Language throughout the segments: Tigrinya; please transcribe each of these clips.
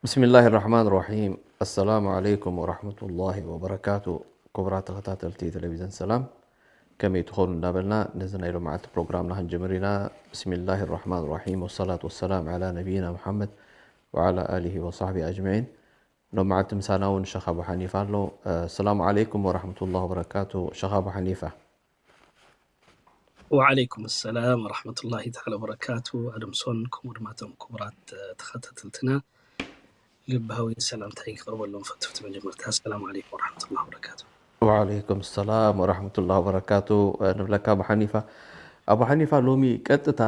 ብስሚላሂ ራሕማን ራሒም። ኣሰላሙ ዓለይኩም ወራሕመቱላሂ ወበረካቱ። ክቡራት ተኸታተልቲ ቴሌቪዝን ሰላም፣ ከመይ ትኾኑ እንዳበልና ነዚ ናይ ሎማዓልቲ ፕሮግራምና ክንጅምር ኢና። ብስሚላሂ ራሕማን ራሒም፣ ወሰላቱ ወሰላም ዓላ ነቢይና ሙሓመድ ወዓላ ኣሊሂ ወሳሕቢ ኣጅመዒን። ሎማዓልቲ ምሳና እውን ሸኽ ኣቡ ሓኒፋ ኣሎ። ኣሰላሙ ዓለይኩም ወራሕመቱላሂ ወበረካቱ። ሸኽ ኣቡ ሓኒፋ። ወዓለይኩም ሰላም ወራሕመቱላሂ ተዓላ ወበረካቱ። ኣደምሶን ከምኡ ድማ እቶም ክቡራት ተኸታተልትና ልባዊ ሰላምታይ ክቕርበሎም ፈትፍቲ። መጀመርታ ሰላም ዓለይኩም ወራሕመቱላሂ ወበረካቱ። ወዓለይኩም ሰላም ወራሕመቱላሂ ወበረካቱ ንብለካ ኣቡ ሓኒፋ። ኣቡ ሓኒፋ፣ ሎሚ ቀጥታ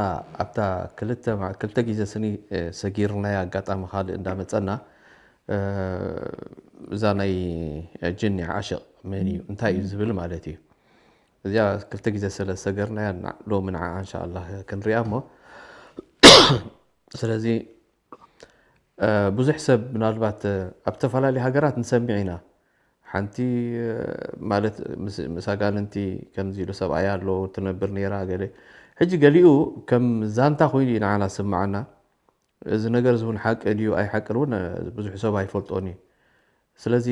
ኣብታ ክልተ መዓ-፣ ክልተ ግዜ ስኒ ሰጊርናያ ኣጋጣሚ ካልእ እንዳመፀና፣ እዛ ናይ ጅኒ ዓሽቕ መን እዩ እንታይ እዩ ዝብል ማለት እዩ። እዚኣ ክልተ ግዜ ስለ ዝሰገርናያ ና-፣ ሎሚ ንዓ እንሻኣላህ ክንሪኣ እሞ ስለዚ ብዙሕ ሰብ ምናልባት ኣብ ዝተፈላለዩ ሃገራት ንሰምዕ ኢና። ሓንቲ ማለት ምስ ኣጋንንቲ ከምዚ ኢሉ ሰብኣያ ኣሎ ትነብር ነይራ ገለ። ሕጂ ገሊኡ ከም ዛንታ ኮይኑ እዩ ንዓና ዝስምዓና። እዚ ነገር እዚ እውን ሓቂ ድዩ ኣይሓቅን እውን ብዙሕ ሰብ ኣይፈልጦን እዩ። ስለዚ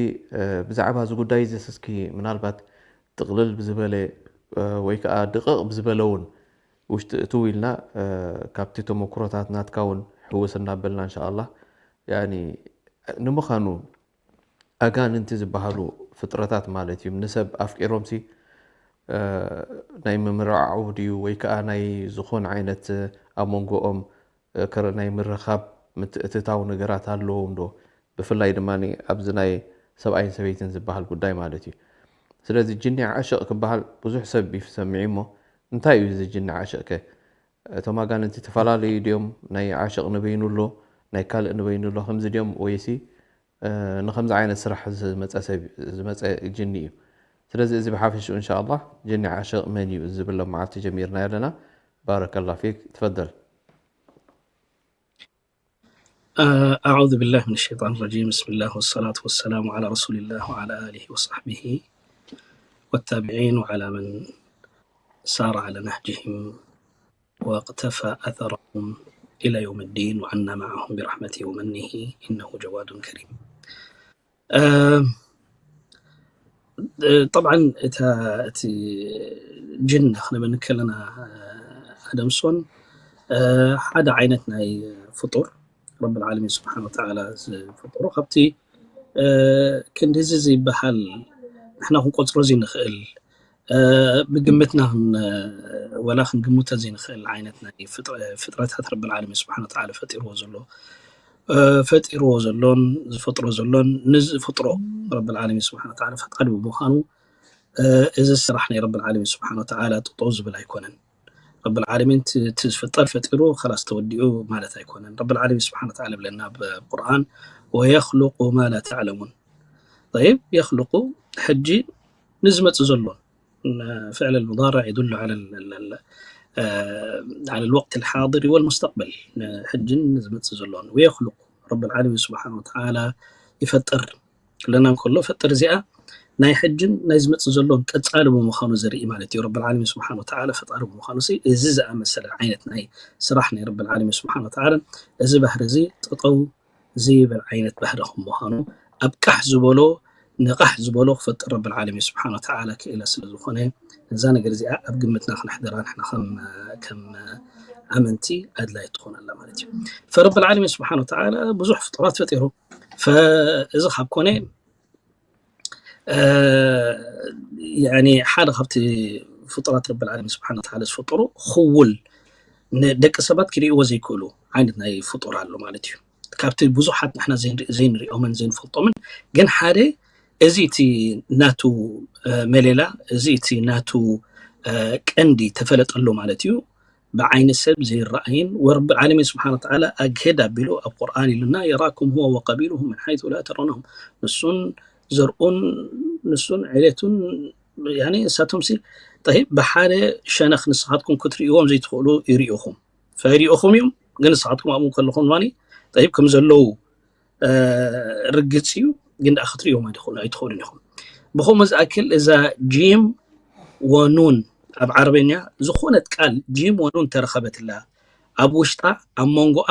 ብዛዕባ እዚ ጉዳይ እዚ እስኪ ምናልባት ጥቕልል ብዝበለ ወይ ከዓ ድቕቕ ብዝበለ እውን ውሽጢ እትው ኢልና ካብቲ ተመክሮታት ናትካ እውን ሕውስ እናበልና እንሻኣላህ፣ ያኒ ንምዃኑ ኣጋንንቲ ዝበሃሉ ፍጥረታት ማለት እዩ ንሰብ ኣፍቂሮምሲ ናይ ምምርዓው ድዩ ወይ ከዓ ናይ ዝኾነ ዓይነት ኣብ መንጎኦም ከረ ናይ ምርኻብ ምትእትታው ነገራት ኣለዎም ዶ? ብፍላይ ድማ ኣብዚ ናይ ሰብኣይን ሰበይትን ዝበሃል ጉዳይ ማለት እዩ። ስለዚ ጅኒ ዓሽቕ ክበሃል ብዙሕ ሰብ ይሰምዕ እሞ እንታይ እዩ እዚ ጅኒ ዓሽቕ ከ? እቶም ኣጋንንቲ ተፈላለዩ ድዮም? ናይ ዓሽቕ ንበይኑ ኣሎ፣ ናይ ካልእ ንበይኑ ኣሎ፣ ከምዚ ድዮም? ወይሲ ንከምዚ ዓይነት ስራሕ ዝመፀ ሰብ ዝመፀ ጅኒ እዩ? ስለዚ እዚ ብሓፈሽኡ እንሻኣላህ ጅኒ ዓሽቕ መን እዩ ዝብል ሎመዓልቲ ጀሚርና ኣለና። ባረከላ ፊክ። ትፈደል። أعوذ بالله من الشيطان الرجيم. بسم الله والصلاة والسلام على رسول الله وعلى آله وصحبه والتابعين وعلى من سار على نهجهم واقتفى أثرهم إلى يوم الدين وعنا معهم برحمته ومنه إنه جواد كريم. طبعا እታ እቲ ጅን ክንብል ከለና ኣደምሶን ሓደ ዓይነት ናይ ፍጡር ረብል ዓለሚን ስብሓን ወተዓላ ዝፈጠሮ ካብቲ ክንዲዚ ዝበሃል ንሕና ክንቆፅሮ ዘይንኽእል ብግምትና ወላ ክንግምቶ ዘይንኽእል ዓይነት ናይ ፍጥረታት ረብል ዓለሚን ስብሓን ወተዓላ ፈጢርዎ ዘሎ ፈጢርዎ ዘሎን ዝፈጥሮ ዘሎን ንዝፈጥሮ ረብል ዓለሚን ስብሓን ወተዓላ ፈጣሪ ብምዃኑ እዚ ስራሕ ናይ ረብል ዓለሚን ስብሓን ወተዓላ ጥጠው ዝብል ኣይኮነን። ረብል ዓለሚን እቲ ዝፍጠር ፈጢሩ ከላስ ተወዲኡ ማለት ኣይኮነን። ረብል ዓለሚን ስብሓን ወተዓላ ይብለና ኣብ ቁርኣን ወየኽሉቁ ማ ላ ተዕለሙን። ጠይብ የኽሉቁ ሕጂ ንዝመፅእ ዘሎን ፍዕል ሙዳርዕ የዱሉ ዓለ ልወቅት ልሓድር ወልሙስተቅበል ሕጅን ንዝመፅእ ዘሎን ወየኽሉቁ ረብል ዓለሚን ስብሓን ወተዓላ ይፈጥር ክብለና እንከሎ ፈጥር እዚኣ ናይ ሕጅን ናይ ዝመፅእ ዘሎን ቀፃሊ ብምዃኑ ዘርኢ ማለት እዩ። ረብል ዓለሚን ስብሓን ወተዓላ ፈጣሪ ብምዃኑ እዚ ዝኣመሰለ ዓይነት ናይ ስራሕ ናይ ረብል ዓለሚን ስብሓን ወተዓላ እዚ ባህሪ እዚ ጠጠው ዘይብል ዓይነት ባህሪ ከም ምዃኑ ኣብ ቃሕ ዝበሎ ንቓሕ ዝበሎ ክፈጥር ረብል ዓለሚን ስብሓን ወተዓላ ክኢላ ስለ ዝኾነ እዛ ነገር እዚኣ ኣብ ግምትና ክነሕደራ ንሕና ከም ኣመንቲ ኣድላይ ትኾነላ ማለት እዩ። ፈረብል ዓለሚን ስብሓን ወተዓላ ብዙሕ ፍጡራት ፈጢሩ። እዚ ካብ ኮነ ሓደ ካብቲ ፍጡራት ረብል ዓለሚን ስብሓን ወተዓላ ዝፈጠሩ ክውል ንደቂ ሰባት ክርእይዎ ዘይክእሉ ዓይነት ናይ ፍጡር ኣሎ ማለት እዩ። ካብቲ ብዙሓት ንሕና ዘይንሪ- ዘይንሪኦምን ዘይንፈልጦምን፣ ግን ሓደ እዚ እቲ ናቱ እ፣ መሌላ፣ እዚ እቲ ናቱ እ፣ ቀንዲ ተፈለጠሉ ማለት እዩ። ብዓይኒ ሰብ ዘይረኣይን ወረብል ዓለሚን ስብሓን ወተዓላ ኣግሄድ ኣቢሉ ኣብ ቁርኣን ኢሉና የራኩም ሁወ ወቀቢሉሁ ምን ሓይቱ ላ ተረውነሁም፣ ንሱን ዘርኡን ንሱን ዕሌቱን ያኒ ንሳቶም ሲ ጠይብ ብሓደ ሸነኽ ንስኻትኩም ክትርእይዎም ዘይትኽእሉ ይርእኹም ፈይርእኹም እዮም። ግን ንስኻትኩም ኣብኡ ከለኹም ድማ ጠይብ ከም ዘለዉ ርግፅ እዩ። ግን ደኣ ክትርእዮም ኣይትኽእሉን ኢኹም። ብኸምኡ ዝኣክል እዛ ጂም ወኑን ኣብ ዓረበኛ ዝኾነት ቃል ጂም ወኑን ተረኸበትላ ኣብ ውሽጣ ኣብ መንጎኣ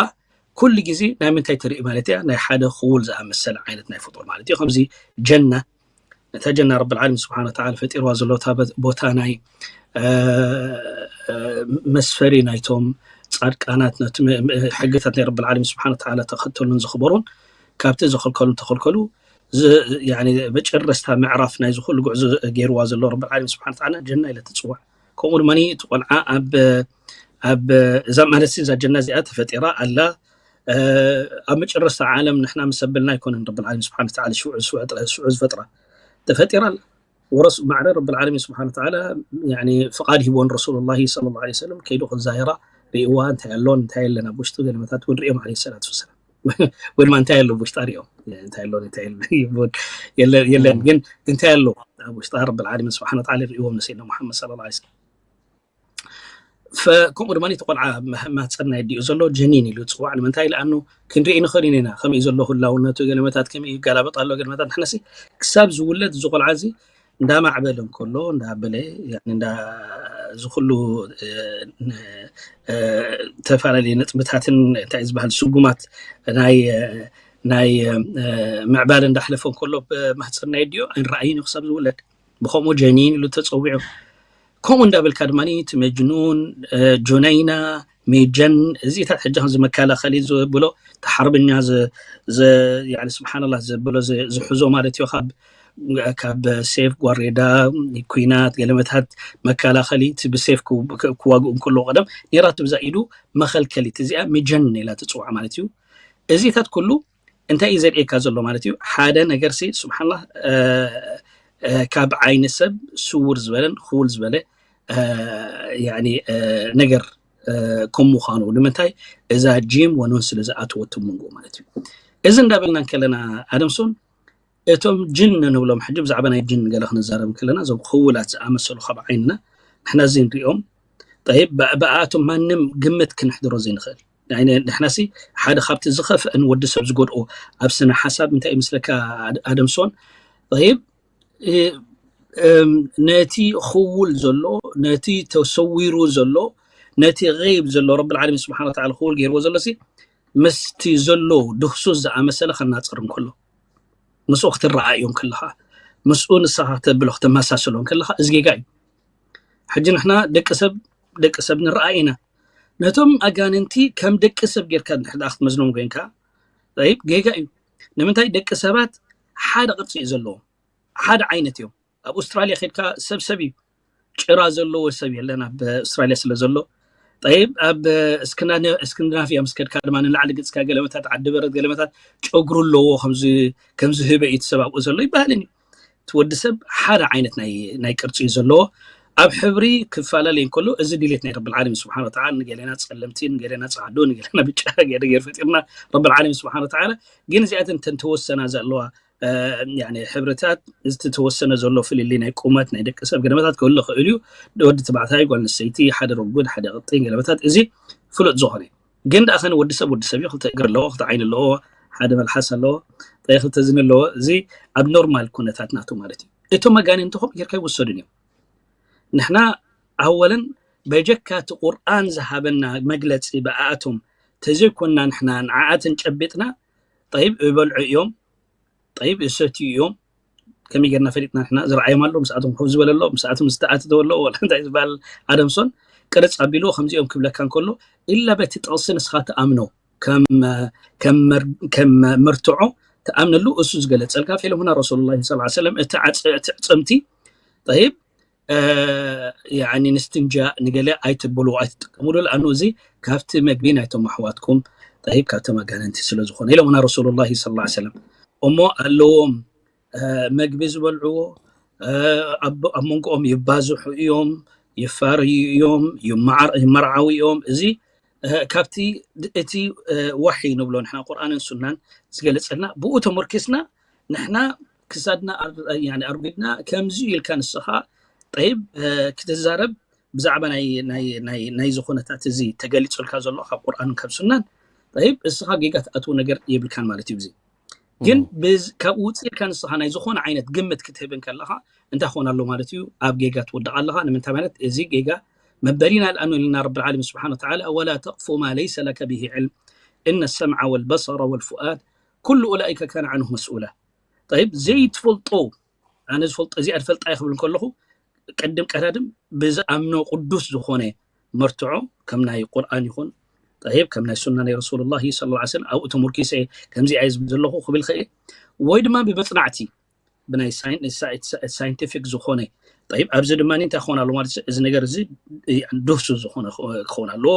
ኩሉ ግዜ ናይ ምንታይ ተርኢ ማለት እያ? ናይ ሓደ ክውል ዝኣመሰለ ዓይነት ናይ ፍጡር ማለት እዩ። ከምዚ ጀና ነታ ጀና ረብል ዓለሚን ስብሓን ወተዓላ ፈጢርዋ ዘሎ እታ በት- ቦታ ናይ እ፣ እ፣ መስፈሪ ናይቶም ጻድቃናት ነቲ መ- መ- ሕግታት ናይ ረብል ዓለሚን ስብሓን ወተዓላ ተኸተሉን ዝኽበሩን ካብቲ ዝኸልከሉን ተኸልከሉ ዝ- ያኒ መጨረስታ ምዕራፍ ናይ ዝኹሉ ጉዕዞ ገይርዋ ዘሎ ረብል ዓለሚን ስብሓን ወተዓላ ጀና ኢለ ትጽዋዕ። ከምኡ ድማ እቲ ቆልዓ ኣብ ኣብ እዛ ማለት እዛ ጀና እዚኣ ተፈጢራ ኣላ። ኣብ መጨረስታ ዓለም ንሕና ምስ ኣበልና ኣይኮነን ረብል ዓለሚን ስብሓን ወተዓላ ሽዑ ዝፈጥራ ተፈጢራ ኣላ። ወረስ ማዕረ ረብል ዓለሚን ስብሓን ወተዓላ ፍቓድ ሂቦን ረሱሉላሂ ሰለላሁ ዐለይሂ ወሰለም ከይዱ ክዛየራ ርእይዋ እንታይ ኣሎ እንታይ የለን ኣብ ውሽጢ ገለመታት እውን ርእዮም ዓለይሂ ሰላቱ ወሰላም። ወይ ድማ እንታይ ኣሎ ውሽጣ ሪኦም እንታይ ኣሎ እንታይ የለን ግን እንታይ ኣሎ ኣብ ውሽጣ ረብል ዓለሚን ስብሓን ወተዓላ ሪእዎም ንሰይድና ሙሓመድ ሰለላሁ ዐለይሂ ወሰለም። ከምኡ ድማ እቲ ቆልዓ ማህፀን ናይ ዲኡ ዘሎ ጀኒን ኢሉ ፅዋዕ ንምንታይ ኢልኣኑ ክንርኢ ንኽእል ኢና ከመይ ዘሎ ህላውነቱ ገለመታት ከመይ ይገላበጥ ኣሎ ገለመታት ንሕነሲ ክሳብ ዝውለድ እዚ ቆልዓ እዚ እንዳማዕበለ እንከሎ እንዳበለ እዚ ኩሉ ዝተፈላለዩ ነጥብታትን እንታይ ዝበሃል ስጉማት ናይ ናይ ምዕባለ እንዳሕለፈ እንከሎ ብማህፀን ናይ ዲኡ ኣይንረኣይን እዩ ክሳብ ዝውለድ ብከምኡ ጀኒን ኢሉ ተፀዊዑ ከምኡ እንዳበልካ ድማ እቲ መጅኑን ጆነይና ሜጀን እዚታት ሕጂ ከምዚ መከላኸሊ ዝብሎ ተሓርብኛ ስብሓንላ ዘብሎ ዝሕዞ ማለት እዩ ካብ ሴፍ ጓሬዳ ኩናት ገለመታት መከላኸሊ እቲ ብሴፍ ክዋግኡ እንከለዎ ቀደም ኔራት ብዛ ኢዱ መኸልከሊት እዚኣ ሚጀን ኢላ ትፅዋዕ ማለት እዩ። እዚታት ኩሉ እንታይ እዩ ዘርእየካ ዘሎ ማለት እዩ ሓደ ነገር ሲ ስብሓንላ ካብ ዓይኒ ሰብ ስውር ዝበለን ክውል ዝበለ ነገር ከም ምዃኑ ንምንታይ እዛ ጂም ወኑን ስለ ዝኣተወት መንጎ ማለት እዩ። እዚ እንዳበልና ከለና ኣደምሶን እቶም ጅን ንብሎም ሕጂ ብዛዕባ ናይ ጅን ገለ ክንዛረብ ከለና እዞም ክውላት ዝኣመሰሉ ካብ ዓይንና ንሕና እዚ ንሪኦም ብኣቶም ማንም ግምት ክነሕድሮ ዘይንኽእል ንሕናሲ ሓደ ካብቲ ዝኸፍአ ንወዲ ሰብ ዝጎድኦ ኣብ ስነ ሓሳብ እንታይ ይመስለካ ኣደምሶን ይብ ነቲ ክውል ዘሎ ነቲ ተሰዊሩ ዘሎ ነቲ ይብ ዘሎ ረብል ዓለሚን ስብሓን ወተዓላ ክውል ገይርዎ ዘሎ ምስቲ ዘሎ ድህሱስ ዝኣመሰለ ከናፅር እንከሎ ምስኡ ክትረኣዮም ከለኻ ምስኡ ንስኻ ክተብሎ ክተመሳስሎ ከለኻ እዚ ጌጋ እዩ። ሕጂ ንሕና ደቂ ሰብ ደቂ ሰብ ንረኣ ኢና። ነቶም ኣጋንንቲ ከም ደቂ ሰብ ጌርካ እንድሕር ደኣ ክትመዝኖም ኮይንካ ይብ ጌጋ እዩ። ንምንታይ ደቂ ሰባት ሓደ ቅርፂ እዩ ዘለዎም ሓደ ዓይነት እዮም። ኣብ ኣውስትራሊያ ከድካ ሰብ ሰብ እዩ። ጭራ ዘለዎ ሰብ የለን ኣብ ኣውስትራሊያ ስለ ዘሎ ይብ ኣብ እስክንድናቪያ ምስ ከድካ ድማ ንላዕሊ ገፅካ ገለመታት ዓዲ በረድ ገለመታት ጨጉሩ ኣለዎ ከምዚ ህበ እዩ ሰብ ኣብኡ ዘሎ ይበሃልን እዩ። እቲ ወዲ ሰብ ሓደ ዓይነት ናይ ቅርፂ እዩ ዘለዎ። ኣብ ሕብሪ ክፈላለይ እንከሎ እዚ ድሌት ናይ ረብል ዓለሚን ስብሓን ወተዓላ ንገሌና ፀለምቲ ንገሌና ፃዕዱ ንገሌና ብጫ ገይሩ ፈጢርና ረብል ዓለሚን ስብሓን ወተዓላ። ግን እዚኣተን ተን ተወሰና ዘለዋ ሕብርታት ዝተወሰነ ዘሎ ፍልልይ ናይ ቁመት ናይ ደቂ ሰብ ገለመታት ክህሉ ክእል እዩ። ወዲ ተባዕታይ ጓል ኣንስተይቲ ሓደ ረጉድ ሓደ ቅጢን ገለመታት እዚ ፍሉጥ ዝኾነ ግን ደኣ ከነ ወዲ ሰብ ወዲ ሰብ እዩ ክልተ እግሪ ኣለዎ ክልተ ዓይኒ ኣለዎ ሓደ መልሓስ ኣለዎ ጠይ ክልተ ዝኒ ኣለዎ እዚ ኣብ ኖርማል ኩነታት ናቱ ማለት እዩ። እቶም ኣጋንንቲ ከምኡ ጌርካ ይወሰዱን እዮም። ንሕና ኣወለን በጀካ እቲ ቁርኣን ዝሃበና መግለፂ ብኣኣቶም ተዘይኮንና ንሕና ንዓኣትን ጨቢጥና ጠይብ ይበልዑ እዮም ጠይብ ይሰትዩ እዮም ከመይ ጌርና ፈሊጥና ንሕና ዝረኣዮም ኣሎ ምስኣቶም ኮፍ ዝበለ ኣሎ ምስኣቶም ዝተኣተተ ኣሎ ወላ እንታይ ዝበሃል ኣደምሶን ቅርፅ ኣቢልዎ ከምዚኦም ክብለካ እንከሎ ኢላ በቲ ጥቕሲ ንስኻ ትኣምኖ ከም መርትዖ ትኣምነሉ እሱ ዝገለፀልካ ፊልሙና ረሱሉላ ስ ሰለም እቲ ዕፅምቲ ጠይብ ያኒ ንስትንጃእ ንገለ ኣይትብሉ ኣይትጥቀምሉ፣ ለኣኑ እዚ ካብቲ መግቢ ናይቶም ኣሕዋትኩም ጠይብ ካብቶም ኣጋንንቲ ስለ ዝኾነ ኢሎምና ረሱሉላሂ ሰለላሁ ዐለይሂ ወሰለም። እሞ ኣለዎም መግቢ ዝበልዕዎ፣ ኣብ መንጎኦም ይባዝሑ እዮም፣ ይፋረዩ እዮም፣ ይመዓር- ይመርዓው እዮም። እዚ ካብቲ እቲ ዋሒ ንብሎ ንሕና ቁርኣንን ሱናን ዝገለጸልና ብኡ ተመርኪስና ንሕና ክሳድና ኣርጉድና ከምዚ ኢልካ ንስኻ ጠይብ ክትዛረብ ብዛዕባ ናይ ዝኾነታት እዚ ተገሊጹልካ ዘሎ ካብ ቁርኣን ካብ ሱናን ጠይብ እስኻ ጌጋ ትኣትዎ ነገር የብልካን ማለት እዩ። እዚ ግን ካብኡ ውፅእ ኢልካ ንስኻ ናይ ዝኾነ ዓይነት ግምት ክትህብ እንከለኻ እንታይ ኾን ኣሎ ማለት እዩ? ኣብ ጌጋ ትወድቕ ኣለኻ። ንምንታይ ማለት እዚ ጌጋ መበሊና ልኣኑ ኢልና ረብ ዓለሚን ስብሓን ወተዓላ ወላ ተቕፉ ማ ለይሰ ለከ ብሂ ዕልም እነ ሰምዓ ወልበሰረ ወልፉኣድ ኩሉ ኡላኢከ ካነ ዓንሁ መስኡላ። ጠይብ ዘይትፈልጦ ኣነ ዝፈልጦ እዚኣ ዝፈልጣ ይክብል ከለኹ ቅድም ቀዳድም ብዝኣምኖ ቅዱስ ዝኾነ መርትዖ ከም ናይ ቁርኣን ይኹን ጠይብ ከም ናይ ሱና ናይ ረሱሉላሂ ሰለላሁ ዐለይሂ ወሰለም ኣብኡ ተመርኪሰ ከምዚ እየ ዝብል ዘለኹ ክብል ኽእል ወይ ድማ ብመፅናዕቲ ብናይ ሳይንቲፊክ ዝኾነ ጠይብ ኣብዚ ድማ እንታይ ክኾን ኣሎ ማለት እዚ ነገር እዚ ዱሱ ዝኾነ ክኾን ኣለዎ።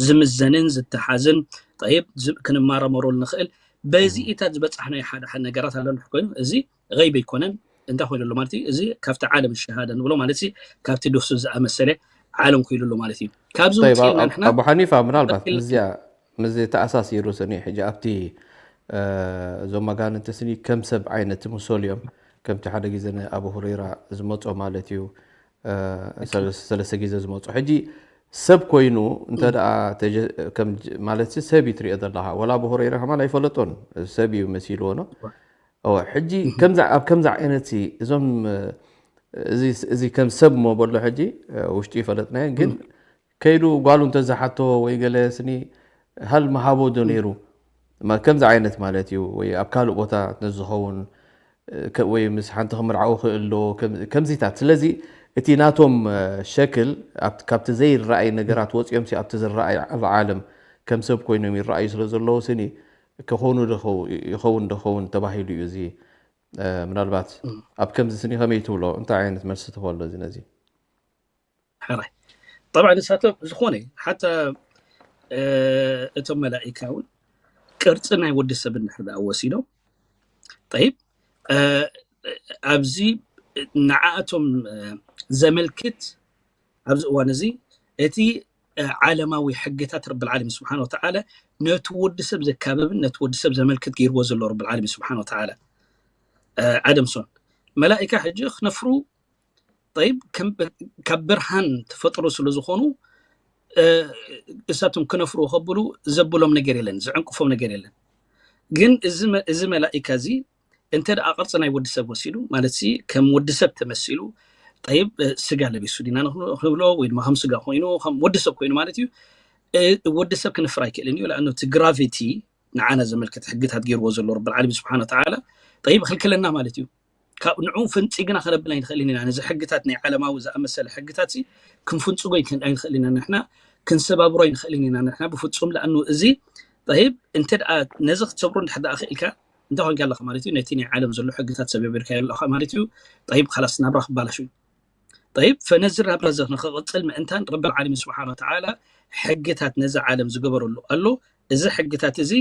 ዝምዘንን ዝተሓዝን ጠይብ ክንማረመረሉ ንኽእል በዚኢታት ዝበፃሕናዮ ሓደ ሓደ ነገራት ኣሎ ኮይኑ እዚ ገይቢ ኣይኮነን። እንታይ ኮይኑ ኣሎ ማለት እዩ? እዚ ካብቲ ዓለም ሸሃዳ ንብሎ ማለት እዚ ካብቲ ዱሱ ዝኣመሰለ ዓለም ኮይኑ ኣሎ ማለት እዩ። ካብዚ ውፅኢና ንሕና ኣቡ ሓኒፋ ምናልባት ምስዚኣ ምስዚ ተኣሳሲሩ ስኒ ሕጂ ኣብቲ እዞም ኣጋንንቲ ስኒ ከም ሰብ ዓይነት ምሰሉ እዮም። ከምቲ ሓደ ግዜ ንኣቡ ሁረይራ ዝመጾ ማለት እዩ ሰለስተ ግዜ ዝመጾ። ሕጂ ሰብ ኮይኑ እንተ ደኣ ማለት ሰብ እዩ ትሪኦ ዘለኻ። ወላ ኣቡ ሁረይራ ከማን ኣይፈለጦን ሰብ እዩ መሲልዎ ነው። ሕጂ ኣብ ከምዚ ዓይነት እዞም እዚ ከም ሰብ ሞ በሎ ሕጂ ውሽጡ ይፈለጥናዮ ግን ከይዱ ጓሉ እንተዝሓቶ ወይ ገለ ስኒ ሃል መሃቦ ዶ ነይሩ? ከምዚ ዓይነት ማለት እዩ። ወይ ኣብ ካልእ ቦታ ንዝኸውን ወይ ምስ ሓንቲ ክምርዓው ክእል ዶ ከምዚታት። ስለዚ እቲ ናቶም ሸክል ካብቲ ዘይረኣይ ነገራት ወፂኦም ኣብቲ ዝረኣይ ኣብ ዓለም ከም ሰብ ኮይኖም ይረኣዩ ስለ ዘለዉ ስኒ ክኾኑ ይኸውን ዶ ኸውን ተባሂሉ እዩ። እዚ ምናልባት ኣብ ከምዚ ስኒ ከመይ ትብሎ? እንታይ ዓይነት መልሲ ትኾሎ እዚ ነዚ? ሕራይ ጠብዓ ንሳቶም ዝኾነ ሓታ እቶም መላኢካ እውን ቅርፂ ናይ ወዲ ሰብ እንድሕር ደኣ ወሲዶም ጠይብ ኣብዚ ንዓኣቶም ዘመልክት ኣብዚ እዋን እዚ እቲ ዓለማዊ ሕግታት ረብል ዓለሚን ስብሓን ወተዓላ ነቲ ወዲ ሰብ ዘካብብን ነቲ ወዲ ሰብ ዘመልክት ገይርዎ ዘሎ ረብል ዓለሚን ስብሓን ወተዓላ ኣደምሶን መላኢካ ሕጂ ክነፍሩ ጠይብ ካብ ብርሃን ተፈጥሮ ስለ ዝኾኑ እሳቶም ክነፍርዎ ከብሉ ዘብሎም ነገር የለን፣ ዝዕንቅፎም ነገር የለን። ግን እዚ መላኢካ እዚ እንተ ደኣ ቅርፂ ናይ ወዲ ሰብ ወሲዱ ማለት ከም ወዲ ሰብ ተመሲሉ ጠይብ ስጋ ለቢሱ ዲና ንብሎ ወይ ድማ ከም ስጋ ኮይኑ ከም ወዲ ሰብ ኮይኑ ማለት እዩ። ወዲ ሰብ ክንፍር ኣይክእልን እዩ። ለኣኑ እቲ ግራቪቲ ንዓና ዘመልክት ሕግታት ገይርዎ ዘሎ ረብል ዓለሚን ስብሓን ወተዓላ ጠይብ ክልክለና ማለት እዩ። ካብ ንዑ ፍንፂ ግና ከነብል ኣይንኽእልን ኢና። ነዚ ሕግታት ናይ ዓለማዊ ዝኣመሰለ ሕግታት ክንፍንፅጎ ኣይንኽእልን ኢና። ንሕና ክንሰባብሮ ኣይንኽእልን ኢና። ንሕና ብፍፁም ለኣኑ እዚ ጠይብ እንተ ደኣ ነዚ ክትሰብሮ እንድሕር ደኣ ክእልካ እንታይ ኮንካ ኣለኻ ማለት እዩ። ነቲ ናይ ዓለም ዘሎ ሕግታት ሰበቢርካ ኣለኻ ማለት እዩ። ጠይብ ካላስ ናብራ ክባላሽ እዩ። ጠይብ ፈነዚ ናብራ እዚ ንክቕፅል ምእንታን ረብል ዓለሚን ስብሓን ወተዓላ ሕግታት ነዚ ዓለም ዝገበረሉ ኣሎ። እዚ ሕግታት እዚ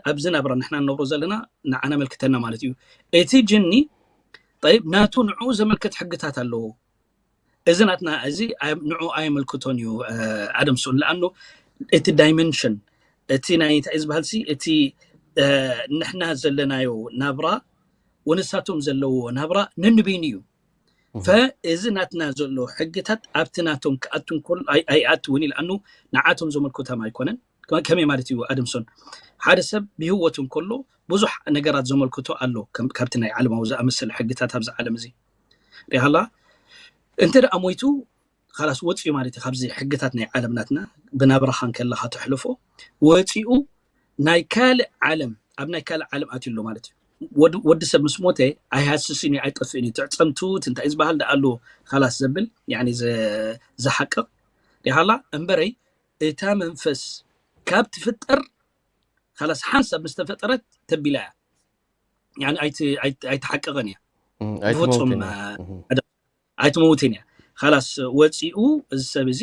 ኣብዚ ናብራ ንሕና ንነብሮ ዘለና ንዓና መልክተና ማለት እዩ። እቲ ጅኒ ጠይብ ናቱ ንዕኡ ዘመልክት ሕግታት ኣለዎ። እዚ ናትና እዚ ንዕኡ ኣየመልክቶን እዩ። ኣደምሶን ለኣኑ እቲ ዳይመንሽን እቲ ናይ እንታይ ዝበሃል እቲ ንሕና ዘለናዮ ናብራ ወንሳቶም ዘለዎ ናብራ ነንበይኑ እዩ። ፈእዚ ናትና ዘሎ ሕግታት ኣብቲ ናቶም ክኣቱ እንከሎ ኣይኣትውን ኢልኣኑ ንዓቶም ዘመልክቶም ኣይኮነን። ከመይ ማለት እዩ ኣደምሶን? ሓደ ሰብ ብህወት እንከሎ ብዙሕ ነገራት ዘመልክቶ ኣሎ። ካብቲ ናይ ዓለማዊ ዝኣመሰለ ሕግታት ኣብዚ ዓለም እዚ ሪሃላ እንተ ደኣ ሞይቱ ካላስ ወፂኡ ማለት እዩ። ካብዚ ሕግታት ናይ ዓለም ናትና ብናብራኻ እንከለኻ ተሕልፎ ወፂኡ ናይ ካልእ ዓለም ኣብ ናይ ካልእ ዓለም ኣትዩ ኣሎ ማለት እዩ። ወዲ ሰብ ምስ ሞተ ኣይሃስስን እዩ ኣይጠፍእን እዩ። ትዕፀምቱት እንታይ ዝበሃል ደኣ ኣሎ ካላስ ዘብል ዝሓቅቕ ሪሃላ እምበረይ እታ መንፈስ ካብ ትፍጠር ካላስ ሓንሳብ ምስ ተፈጠረት ተቢላ እያ። ኣይትሓቀቐን እያ። ብፍፁም ኣይትመውትን እያ። ካላስ ወፂኡ፣ እዚ ሰብ እዚ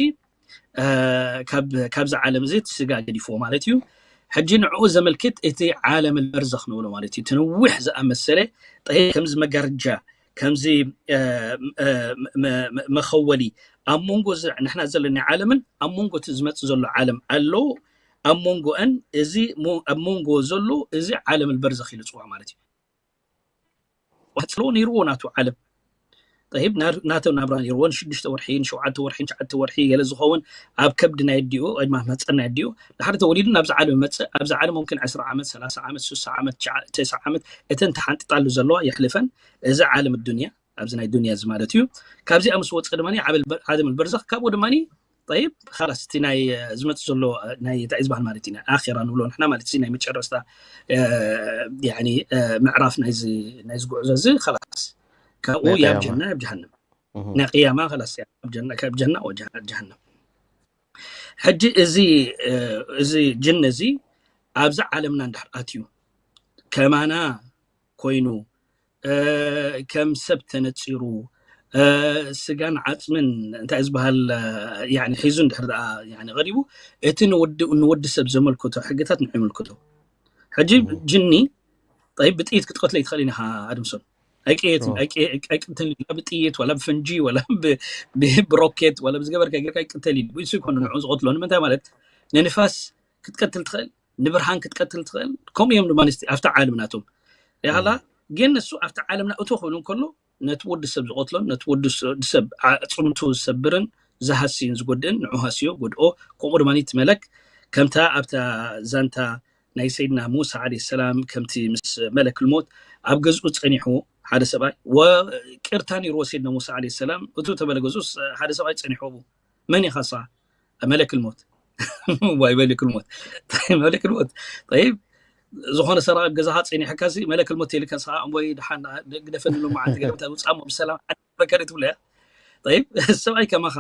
ካብዚ ዓለም እዚ እቲ ስጋ ገዲፍዎ ማለት እዩ። ሕጂ ንዕኡ ዘመልክት እቲ ዓለም በርዘኽ ንብሎ ማለት እዩ። እቲ ነዊሕ ዝኣመሰለ ጠይ ከምዚ መጋረጃ፣ ከምዚ መኸወሊ ኣብ መንጎ ንሕና ዘለና ዓለምን ኣብ መንጎ እቲ ዝመፅእ ዘሎ ዓለም ኣሎ። ኣብ መንጎአን እዚ ኣብ መንጎ ዘሎ እዚ ዓለም በርዘኽ ኢሉ ፅዋዕ ማለት እዩ። ዋሕፅሎ ነይርዎ ናቱ ዓለም ጠይብ ናተው ናብራ ነይርዎ። ንሽዱሽተ ወርሒ፣ ንሸውዓተ ወርሒ፣ ንትሽዓተ ወርሒ ገለ ዝኸውን ኣብ ከብዲ ናይ ኣዲኡ ወይ ድማ መፀን ናይ ኣዲኡ ድሓር ተወሊዱ ናብዚ ዓለም መፅእ። ኣብዚ ዓለም ሙምኪን ዕስራ ዓመት፣ ሰላሳ ዓመት፣ ስሳ ዓመት፣ ተስዓ ዓመት፣ እተን ተሓንጢጣሉ ዘለዋ የሕልፈን። እዚ ዓለም ዱንያ ኣብዚ ናይ ዱንያ እዚ ማለት እዩ። ካብዚኣ ምስ ወፀ ድማ ዓለም በርዘኽ፣ ካብኡ ድማ ጠይብ ኻላስ እቲ ናይ ዝመፅእ ዘሎ ናይ እንታይ ዝበሃል ማለት እዩ፣ ናይ ኣኼራ ንብሎ ንሕና ማለት እዚ ናይ መጨረስታ ምዕራፍ ናይዚ ጉዕዞ እዚ ኻላስ ካብኡ ናብ ጀና ናብ ጀሃነም፣ ናይ ቅያማ ኻላስ ካብ ጀና ጀሃነም። ሕጂ እዚ እዚ ጅን እዚ ኣብዚ ዓለምና እንድሕር ኣትዩ ከማና ኮይኑ ከም ሰብ ተነፂሩ ስጋን ዓፅምን እንታይ ዝበሃል ሒዙ እንድሕር ደኣ ቀሪቡ፣ እቲ ንወዲ ሰብ ዘመልክቶ ሕግታት ንዕምልክቶ። ሕጂ ጅኒ ጠይብ ብጥይት ክትቀትለ ይትኽእል ኢና ኣድምሶን ኣይቀየትን ኣይቅተልን፣ ብጥይት ወላ ብፈንጂ ወላ ብሮኬት ወላ ብዝገበርካ ጌርካ ይቅተል እዩ። ብሱ ይኮኑ ንዑ ዝቀትሎ ንምንታይ ማለት ንንፋስ ክትቀትል ትኽእል፣ ንብርሃን ክትቀትል ትኽእል። ከምኡ እዮም ድማ ኣብቲ ዓለም ናቶም ያላ ግን ንሱ ኣብቲ ዓለምና እቶ ኮይኑ እንከሎ ነቲ ወዲ ሰብ ዝቐትሎን ነቲ ወዲ ሰብ ኣፅምቱ ዝሰብርን ዝሃስይን ዝጎድእን ንዑ ሃስዮ ጎድኦ። ከምኡ ድማ እቲ መለክ ከምታ ኣብታ ዛንታ ናይ ሰይድና ሙሳ ዓለይሂ ሰላም ከምቲ ምስ መለክ ልሞት ኣብ ገዝኡ ፀኒሑ ሓደ ሰብኣይ ወቅርታ ነይርዎ ሰይድና ሙሳ ዓለይሂ ሰላም እቱ ተበለ ገዝኡስ ሓደ ሰብኣይ ፀኒሑ መን ኢኻ ንስኻ? መለክ ልሞት ዋይ መለክ ልሞት መለክ ልሞት ጠይብ ዝኾነ ሰራቂ ኣብ ገዛኻ ፀኒሕካ ሲ መለክ ልሞት ኢልካ ንስኻ እምቦይ ድሓን ግደፈኒ ሎመዓንቲ ገለ ውፃእ እሞ ብሰላም ዓዲ ክብለካ ዶ ትብሎ እያ? ጠይብ ሰብኣይ ከማኻ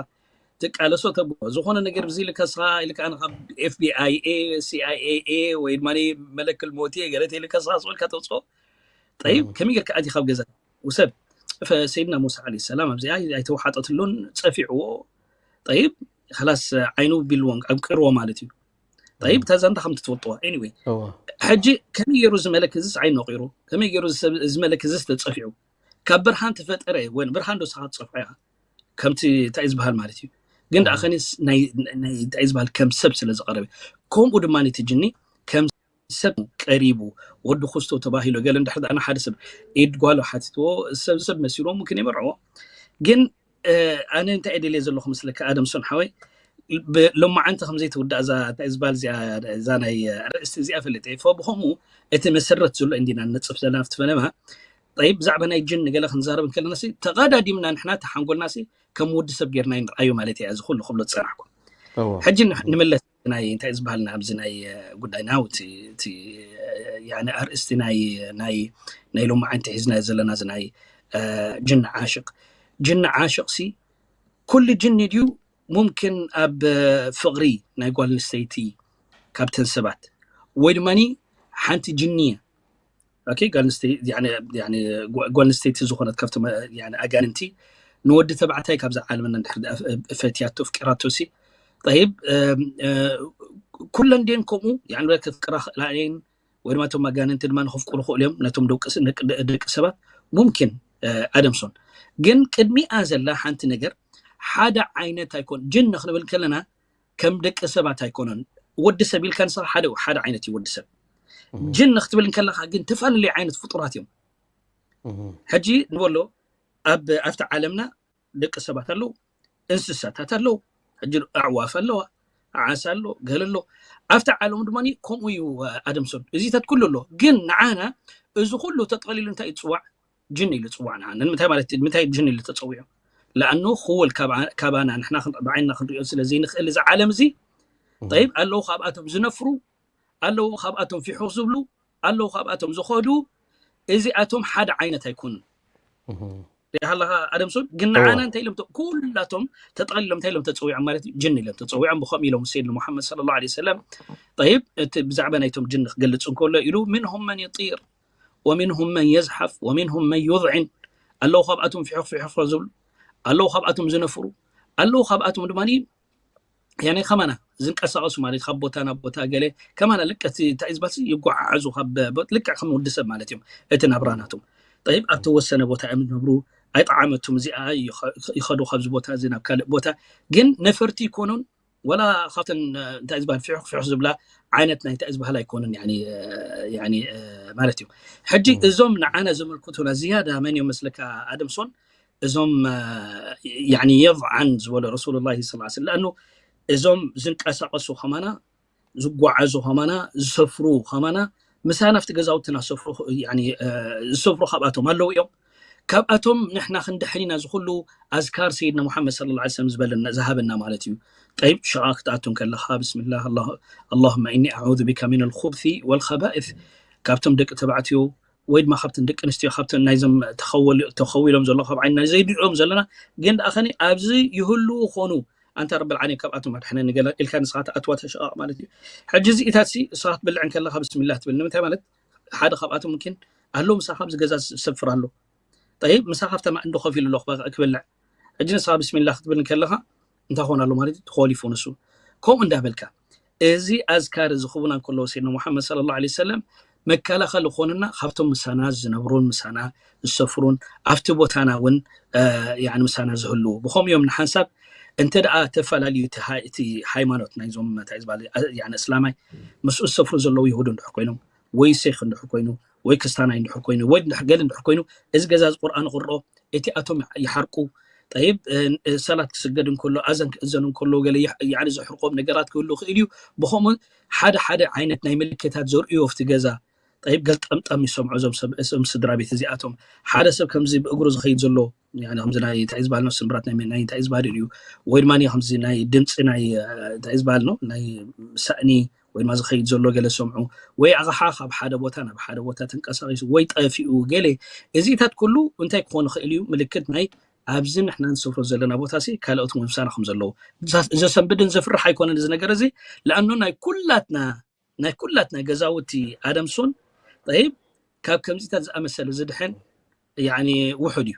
ትቃለሶ ተብሎ ዝኾነ ነገር ብዚ ኢልካ ንስኻ ኢልካ ኣነ ካብ ኤፍቢኣይ እየ ሲኣይኤ እየ ወይ ድማ መለክ ልሞት እየ ገለ ተይልካ ንስኻ ስቕ ኢልካ ተውፅኦ። ጠይብ ከመይ ጌርካ ኣቲኻ ኣብ ገዛ ውሰድ ሰይድና ሙሳ ዓለይሂ ሰላም ኣብዚኣ ኣይተወሓጠትሉን ፀፊዕዎ። ጠይብ ኻላስ ዓይኑ ቢልዎ ኣንቂርዎ ማለት እዩ። ጠይብ እታ ዛንታ ከም ትፈልጥዋ anyway ሕጂ ከመይ ገይሩ እዚ መለክ እዚስ ዓይኑ ነቂሩ ከመይ ገይሩ እዚ መለክ እዚስ ተፀፊዑ ካብ ብርሃን ተፈጠረ ወይ ብርሃን ዶ ንስኻ ትፀፍዖ ኢኻ ከምቲ እንታይ ዝበሃል ማለት እዩ። ግን ደኣ ኸኒስ እንታይ ዝበሃል ከም ሰብ ስለ ዝቐረበ ከምኡ ድማ እቲ ጅኒ ከም ሰብ ቀሪቡ ወዲ ኩስቶ ተባሂሉ ገለ እንድሕር ደኣ ንሓደ ሰብ ኢድ ጓሉ ሓቲትዎ ሰብ ሰብ መሲልዎ ሙምኪን ይመርዕዎ። ግን ኣነ እንታይ እየ ደልየ ዘለኹ ምስለካ ኣደምሶን ሓወይ ሎማዓንቲ ከምዘይትውዳእ እዛ እንታይ ዝበሃል እዚኣ እዛ ናይ ኣርእስቲ እዚኣ ፈለጠ ብኸምኡ እቲ መሰረት ዘሎ እንዲና ንነፅፍ ዘለና ኣብቲ ፈለማ ጠይብ ብዛዕባ ናይ ጅን ንገለ ክንዛረብ እንከለና ተቐዳዲምና ንሕና ተሓንጎልና ከም ወዲ ሰብ ጌርና ንርኣዩ ማለት እያ እዚ ኩሉ ክብሎ ዝፀናሕኩ ሕጂ ንምለስ ናይ እንታይ ዝበሃል ናብዚ ናይ ጉዳይ ናውቲ ኣርእስቲ ናይ ናይ ሎማዓንቲ ሒዝና ዘለና ናይ ጅን ዓሽቅ ጅን ዓሽቅ ሲ ኩሉ ጅኒ ድዩ ሙምኪን ኣብ ፍቕሪ ናይ ጓል ኣንስተይቲ ካብተን ሰባት ወይ ድማ ሓንቲ ጅኒ እያ ጓል ኣንስተይቲ ዝኾነት ካብቶም ኣጋንንቲ ንወዲ ተባዕታይ ካብዛ ዓለምና እንድሕር ፈትያቶ ፍቂራቶ ሲ ጠይብ ኩለን ድን ከምኡ ክትፍቅራ ክእላ እየን ወይ ድማ እቶም ኣጋንንቲ ድማ ንክፍቅሩ ክእሉ እዮም ነቶም ደቂ ሰባት ሙምኪን ኣደምሶን ግን ቅድሚኣ ዘላ ሓንቲ ነገር ሓደ ዓይነት ኣይኮን ጅን ክንብል ከለና ከም ደቂ ሰባት ኣይኮነን ወዲ ሰብ ኢልካ ንስኻ ሓደ ሓደ ዓይነት እዩ ወዲ ሰብ ጅን ክትብል ከለኻ ግን ተፈላለዩ ዓይነት ፍጡራት እዮም ሕጂ ንበሎ ኣብ ኣብቲ ዓለምና ደቂ ሰባት ኣለዉ እንስሳታት ኣለዉ ሕጂ ኣዕዋፍ ኣለዋ ዓሳ ኣሎ ገለ ኣሎ ኣብቲ ዓለም ድማ ከምኡ እዩ ኣደምሶን እዚታት ኩሉ ኣሎ ግን ንዓና እዚ ኩሉ ተጠሊሉ እንታይ ይፅዋዕ ጅን ኢሉ ፅዋዕ ንዓና ንምንታይ ማለት ምንታይ ጅን ኢሉ ተፀዊዑ ለኣኑ ክወል ካባና ንሕና ብዓይንና ክንሪኦ ስለ ዘይንኽእል እዚ ዓለም እዚ ጠይብ ኣለዉ ካብኣቶም ዝነፍሩ ኣለዉ ካብኣቶም ፊሑ ዝብሉ ኣለዉ ካብኣቶም ዝኸዱ እዚኣቶም ሓደ ዓይነት ኣይኮኑን ሪኢኻ ኣለኻ ኣደምሶን ግን ንዓና እንታይ ኢሎም ኩላቶም ተጠቕሊሎም እንታይ ኢሎም ተፀዊዖም ማለት እዩ ጅን ኢሎም ተፀዊዖም ብኸምኡ ኢሎም ሰይድና ሙሓመድ ስለ ላ ሰለም ጠይብ እቲ ብዛዕባ ናይቶም ጅን ክገልፅ እንከሎ ኢሉ ምንሁም መን ይጢር ወሚንሁም መን የዝሓፍ ወሚንሁም መን ዩዝዕን ኣለዉ ካብኣቶም ፊሑፍ ፊሑፍ ዝብሉ ኣለዉ ካብኣቶም ዝነፍሩ ኣለዉ ካብኣቶም ድማ ያኔ ከማና ዝንቀሳቐሱ ማለት ካብ ቦታ ናብ ቦታ ገለ ከማና ልቀት እንታይ ዝበሃል ይጓዓዓዙ ካብ ልክዕ ከም ወዲ ሰብ ማለት እዮም። እቲ ናብራ ናቶም ጠይብ ኣብ ተወሰነ ቦታ እዮም ዝነብሩ። ኣይጠዓመቱም እዚኣ ይኸዱ ካብዚ ቦታ እዚ ናብ ካልእ ቦታ ግን ነፈርቲ ይኮኑን ወላ ካብተን እንታይ ዝበሃል ፍሑኽ ፍሑኽ ዝብላ ዓይነት ናይ እንታይ ዝበሃል ኣይኮኑን ማለት እዩ። ሕጂ እዞም ንዓና ዘመልክቱና ዝያዳ መን እዮም መስለካ ኣደምሶን እዞም የضعን ዝበሎ ረሱሉላሂ ስ ለኣኑ እዞም ዝንቀሳቀሱ ከማና ዝጓዓዙ ከማና ዝሰፍሩ ከማና ምሳና ኣብቲ ገዛውትና ዝሰፍሩ ካብኣቶም ኣለዉ እዮም። ካብኣቶም ንሕና ክንድሕን ኢና ዝኩሉ ኣዝካር ሰይድና ሙሓመድ ስለ ላ ሰለም ዝበለና ዝሃበና ማለት እዩ። ጠይብ ሽቃ ክትኣቱ ከለካ ብስሚላ ኣላሁመ ኢኒ ኣዑዙ ቢካ ሚን ልኩብሲ ወልከባኢስ ካብቶም ደቂ ተባዕትዮ ወይ ድማ ካብተን ደቂ ኣንስትዮ ካብተን ናይዞም ተኸዊሎም ዘሎ ካብ ዓይኒ ናይ ዘይድዕዮም ዘለና ግን ደኣ ከኒ ኣብዚ ይህልዉ ኾኑ ኣንታ ረብል ዓለሚን ካብኣቶም ኣድሕነኒ ገለ ኢልካ ንስኻ ትኣትዋ ተሸቓቕ ማለት እዩ። ሕጂ እዚኢታት ሲ ንስኻ ክትበልዕ እንከለኻ ብስሚላህ ትብል ንምንታይ ማለት ሓደ ካብኣቶም ምኪን ኣሎ ምሳኻ ኣብዚ ገዛ ዝሰፍር ኣሎ ጠይብ ምሳኻ ኣብታ ማእንዶ ኮፍ ኢሉ ኣሎ ክበልዕ ሕጂ ንስኻ ብስሚላህ ክትብል እንከለኻ እንታይ ኾን ኣሎ ማለት እዩ ተኾሊፉ ንሱ ከምኡ እንዳበልካ እዚ ኣዝካር እዚ ክቡና እንከለዎ ሰይድና ሙሓመድ ስለ ላ ሰለም መከላኸሊ ኾንና ካብቶም ምሳና ዝነብሩን ምሳና ዝሰፍሩን ኣብቲ ቦታና እውን ምሳና ዝህልዉ ብኸምኡ እዮም ንሓንሳብ እንተ ደኣ ተፈላለዩ እቲ ሃይማኖት ናይዞም እንታይ ዝበሃል እስላማይ ምስኡ ዝሰፍሩ ዘለዉ ይሁድ እንድሕር ኮይኖም ወይ ሴክ እንድሕር ኮይኑ ወይ ክስታናይ እንድሕር ኮይኑ ወይ ገለ እንድሕር ኮይኑ እዚ ገዛ እዚ ቁርኣን ይቕርኦ እቲ ኣቶም ይሓርቁ ጠይብ ሰላት ክስገድ እንከሎ ኣዘን ክእዘን እንከሎ ገለ ዘሕርቆም ነገራት ክህሉ ክእል እዩ። ብኸምኡ ሓደ ሓደ ዓይነት ናይ ምልክታት ዘርእዮ ኣብቲ ገዛ ጠይብ ገልጠምጠም ይሰምዑ እዞም ስድራ ቤት እዚኣቶም ሓደ ሰብ ከምዚ ብእግሩ ዝኸይድ ዘሎ ከምዚ ናይ እንታይ ዝበሃል ነው ስምብራት ናይ እንታይ ዝበሃል እዩ ወይ ድማ ከምዚ ናይ ድምፂ ናይ እንታይ ዝበሃል ነው ናይ ሳእኒ ወይ ድማ ዝኸይድ ዘሎ ገለ ሰምዑ ወይ ኣቕሓ ካብ ሓደ ቦታ ናብ ሓደ ቦታ ተንቀሳቂሱ ወይ ጠፊኡ ገለ እዚታት ኩሉ እንታይ ክኾን ይኽእል እዩ ምልክት ናይ ኣብዚ ንሕና ንሰፍሮ ዘለና ቦታ ሲ ካልኦት ምምሳና ከም ዘለዉ ዘሰንብድን ዘፍርሕ ኣይኮነን እዚ ነገር እዚ ለኣኑ ናይ ኩላትና ናይ ኩላትና ገዛውቲ ኣደምሶን ጠይብ ካብ ከምዚታት ዝኣመሰለ ዝድሕን ያኒ ውሑድ እዩ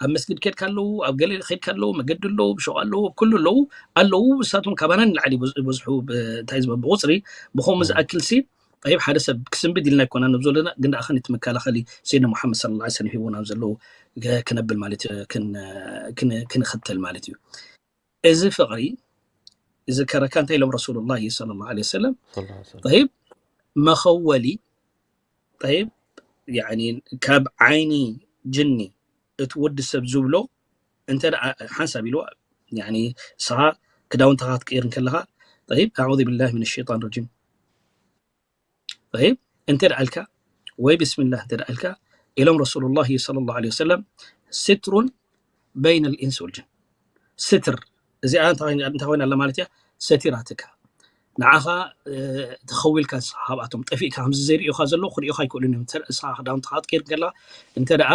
ኣብ መስጊድ ከድካ ኣለዉ ኣብ ገለ ከድካ ኣለዉ መገዲ ኣለዉ ብሸው ኣለዉ ኣብ ኩሉ ኣለዉ ኣለዉ እሳቶም ካባና ንላዕሊ ይበዝሑ እንታይ ዝበ ብቁፅሪ ብኸምኡ ዝኣክል ሲ ጠይብ ሓደ ሰብ ክስንብድ ኢልና ይኮና ንብ ዘለና ግን ደኣ ከነቲ መከላኸሊ ሰይድና ሙሓመድ ስለ ላ ሰለም ሂቦና ዘለዉ ክነብል ማለት ክንኽተል ማለት እዩ እዚ ፍቕሪ እዚ ከረካ እንታይ ኢሎም ረሱሉላሂ ሰለላሁ ዐለይሂ ወሰለም ጠይብ መኸወሊ ጠይብ ያኒ ካብ ዓይኒ ጅኒ እቲ ወዲ ሰብ ዝብሎ እንተ ሓንሳብ ኢልዋ ያኒ ንስኻ ክዳውንትኻ ክትቅይር እንከለኻ ጠይብ ኣዑዙ ቢላሂ ሚን ሸይጣን ረጂም ጠይብ እንተ ደኣ ኢልካ ወይ ብስሚላህ እንተ ደኣ ኢልካ ኢሎም ረሱሉላሂ ሰለላሁ ዐለይሂ ወሰለም ስትሩን በይነ ልኢንስ ወልጅን ስትር እዚኣ እንታይ ኮይና ኣላ ማለት እያ ሰቲራትካ ንዓኻ ተኸዊልካ ንስኻ ካብኣቶም ጠፊእካ ከምዚ ዘይርእዩኻ ዘለዉ ክርእዩኻ ኣይክእሉን እዮም ንስኻ ክዳውንትኻ ክትቀይር ከላ እንተ ደኣ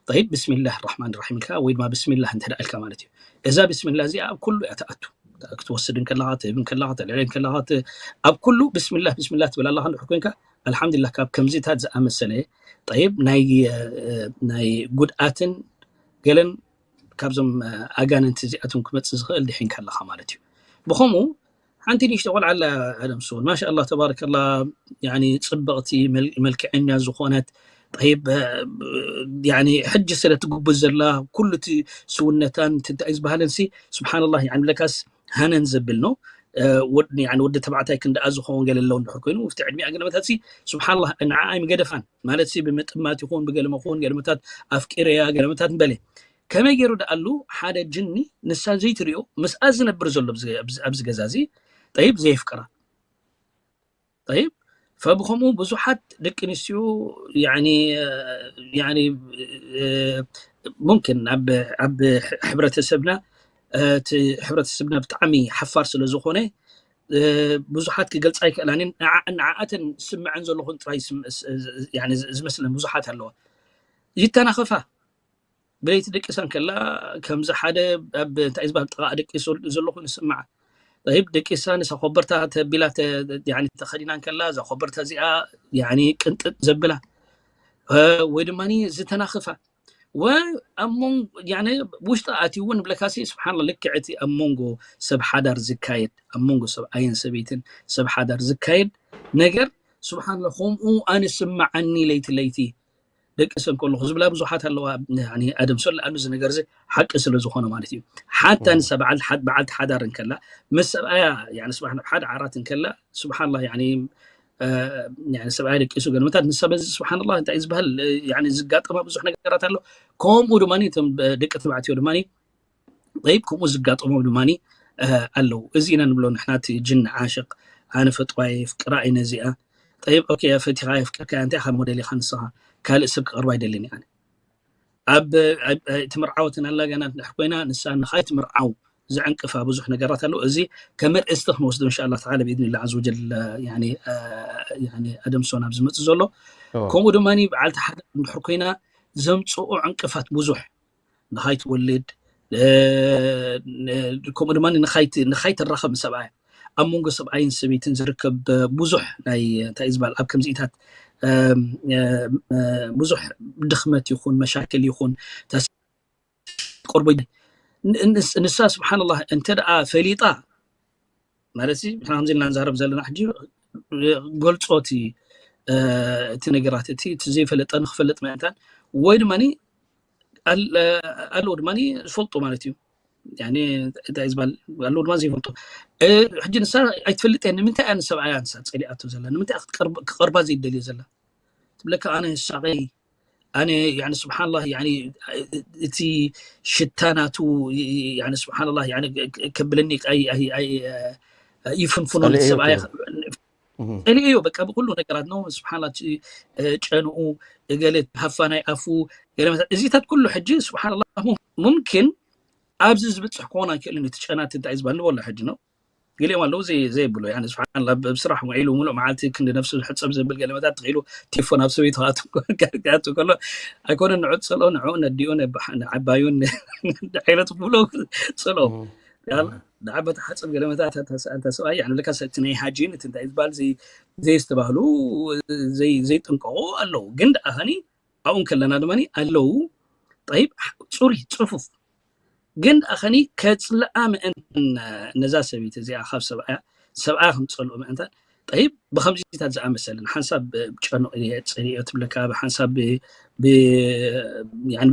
ጠይብ ብስሚላህ ራሕማን ራሒም ኢልካ ወይ ድማ ብስሚላህ እንተ ደኣ ኢልካ ማለት እዩ እዛ ብስሚላህ እዚኣ ኣብ ኩሉ እያ ትኣቱ ክትወስድ እንከለኻ ትህብ እንከለኻ ተልዕል እንከለኻ ኣብ ኩሉ ብስሚላህ ብስሚላህ ትብል ኣለኻ እንድሕር ኮይንካ ኣልሓምዱሊላህ ካብ ከምዚታት ዝኣመሰለ ጠይብ ናይ ናይ ጉድኣትን ገለን ካብዞም ኣጋንንቲ እዚኣቶም ክመፅእ ዝኽእል ድሒንካ ኣለኻ ማለት እዩ ብኸምኡ ሓንቲ ንእሽተ ቆልዓ ኣላ ኣደም ሱን ማሻ ኣላ ተባረከላ ጽብቕቲ መልክዐኛ ዝኾነት ጠይብ ያኒ ሕጂ ስለ ትጉብዝ ዘላ ኩሉ እቲ ስውነታን እንታይ ዝበሃለን ሲ ስብሓንላህ ያኒ ለካስ ሃነን ዘብል ነው ወዲ ተባዕታይ ክንደኣ ዝኸውን ገለ ኣለዉ እንድሕር ኮይኑ ውፍቲ ዕድሚኣ ገለመታት ሲ ስብሓንላህ ንዓኣ ኣይምገደፋን ማለት ሲ ብምጥማት ይኹን ብገለመ ክውን ገለመታት ኣፍቂረያ ገለመታት ንበለ ከመይ ገይሩ ደኣሉ ሓደ ጅኒ ንሳ ዘይትሪኦ ምስኣ ዝነብር ዘሎ ኣብዚ ገዛ እዚ ጠይብ ዘየፍቅራ ጠይብ ፈብኸምኡ ብዙሓት ደቂ ኣንስትዮ ሙምኪን ኣብ ሕብረተሰብና እቲ ሕብረተሰብና ብጣዕሚ ሓፋር ስለ ዝኾነ ብዙሓት ክገልፃ ይክእላን ንዓኣተን ዝስምዐን ዘለኹን ጥራይ ዝመስለን ብዙሓት ኣለዋ ይተናኸፋ ብለይቲ ደቂሳ እንከላ ከምዚ ሓደ ኣብ እንታይ ዝበሃል ጥቓ ደቂሱ ዘሎ ኮይኑ ዝስምዓ ጠይብ ደቂሳ ንሳ ኮበርታ ተቢላ ተኸዲና እንከላ እዛ ኮበርታ እዚኣ ቅንጥጥ ዘብላ ወይ ድማ ዝተናኽፋ ወኣብ መንጎ ውሽጢ ኣትዩ እውን ብለካሲ ስብሓንላ ልክዕ እቲ ኣብ መንጎ ሰብ ሓዳር ዝካየድ ኣብ መንጎ ሰብ ኣየን ሰበይትን ሰብ ሓዳር ዝካየድ ነገር ስብሓንላ ከምኡ ኣነ ስምዓኒ ለይቲ ለይቲ ደቂ ሰብ ከለኹ ዝብላ ብዙሓት ኣለዋ። ኣደም ሰለ ኣሉ እዚ ነገር እዚ ሓቂ ስለ ዝኾነ ማለት እዩ። ሓታ ንሳ በዓልቲ ሓዳር እንከላ ምስ ሰብኣያ ስብሓን ሓደ ዓራት እንከላ ስብሓንላ ሰብኣይ ደቂሱ ገለመታት ንሳ በዚ ስብሓንላ እንታይ ዝበሃል ዝጋጠማ ብዙሕ ነገራት ኣሎ። ከምኡ ድማ ደቂ ተባዕትዮ ድማ ይብ ከምኡ ዝጋጠሞም ድማ ኣለዉ። እዚ ኢና ንብሎ ንሕና እቲ ጅን ዓሽቕ ኣነ ፈጥዋየ ፍቅራ እየ ነዚኣ። ጠይብ ኦኬ ፈቲኻ የፍቅርካ እንታይ ካብ ሞዴል ኢኻ ንስኻ ካልእ ሰብ ክቐርባ ኣይደልን ኣነ ኣብ ትምርዓወትን ኣላ ገና ድሕር ኮይና ንሳ ንኻይ ትምርዓው ዘዕንቅፋ ብዙሕ ነገራት ኣለዉ። እዚ ከመርእስቲ ክንወስዶ እንሻ ኣላ ተዓላ ብኢድኒላ ዓዝ ወጀል ኣደምሶ ናብ ዝመፅእ ዘሎ ከምኡ ድማ በዓልቲ ሓዳር እንድሕር ኮይና ዘምፅኡ ዕንቅፋት ብዙሕ ንኻይ ትወልድ ከምኡ ድማ ንኻይ ትራኸብ ምስ ሰብኣያ ኣብ መንጎ ሰብኣይን ሰበይትን ዝርከብ ብዙሕ ናይ እንታይ ዝበሃል ኣብ ከምዚኢታት ብዙሕ ድኽመት ይኹን መሻክል ይኹን ተቆርቦ ንሳ ስብሓንላ እንተ ደኣ ፈሊጣ ማለት ከምዚ ኢልና ንዛረብ ዘለና ሕጂ ገልፆ እቲ እቲ ነገራት እቲ እቲ ዘይፈለጠ ንክፈልጥ ምእንታን ወይ ድማ ኣለዎ ድማ ዝፈልጡ ማለት እዩ። እንታይ ዝበሃል ኣለዎ ድማ ዘይፈልጡ ሕጂ ንሳ ኣይትፈልጥ እያ ንምንታይ እያ ንሰብኣያ ንሳ ፀሊኣቶ ዘላ ንምንታይ ክቐርባ ዘይደልዮ ዘላ ትብለካ ኣነ ሳቀይ ኣነ ስብሓንላ እቲ ሽታ ናቱ ስብሓንላ ከብለኒ ይፍንፍኖ ሰብኣያ ፀሊእዮ በቃ ብኩሉ ነገራት ነው ስብሓንላ ጨንኡ ገለ ሃፋናይ ኣፉ ገለ እዚታት ኩሉ ሕጂ ስብሓንላ ሙምኪን ኣብዚ ዝብፅሕ ክኾን ኣይክእልን እቲ ጨናት እንታይ ዝበሃል ንበሎ ሕጂ ነው ገሊኦም ኣለዉ ዘይብሉ ስብሓንላ ብስራሕ ውዒሉ ሙሉእ መዓልቲ ክንዲ ነፍሱ ዝሕፀብ ዘብል ገለመታት ተኽኢሉ ቲፎ ናብ ሰበይቱ ክኣቱ ከሎ ኣይኮነ ንዑ ፀሎ ንዑ ነዲኡ ንዓባዩን ንዓይለት ብሎ ፀሎ ንዓበታ ሓፅብ ገለመታት ኣንታ ሰብኣይ ንብለካ እቲ ናይ ሃጂን እቲ እንታይ ዝበሃል ዘየስተባህሉ ዘይጥንቀቑ ኣለዉ ግን ደኣ ከኒ ኣብኡ ከለና ድማ ኣለዉ ጠይብ ፅሩይ ፅፉፍ ግን ደኣ ከኒ ከፅልኣ ምእንታን ነዛ ሰበይቲ እዚኣ ካብ ሰብኣያ ሰብኣያ ከምፀልኡ ምእንታን ጠይብ ብከምዚታት ዝኣመሰለ ንሓንሳብ ጨንቕ እየ ፀሊኦ ትብለካ ብሓንሳብ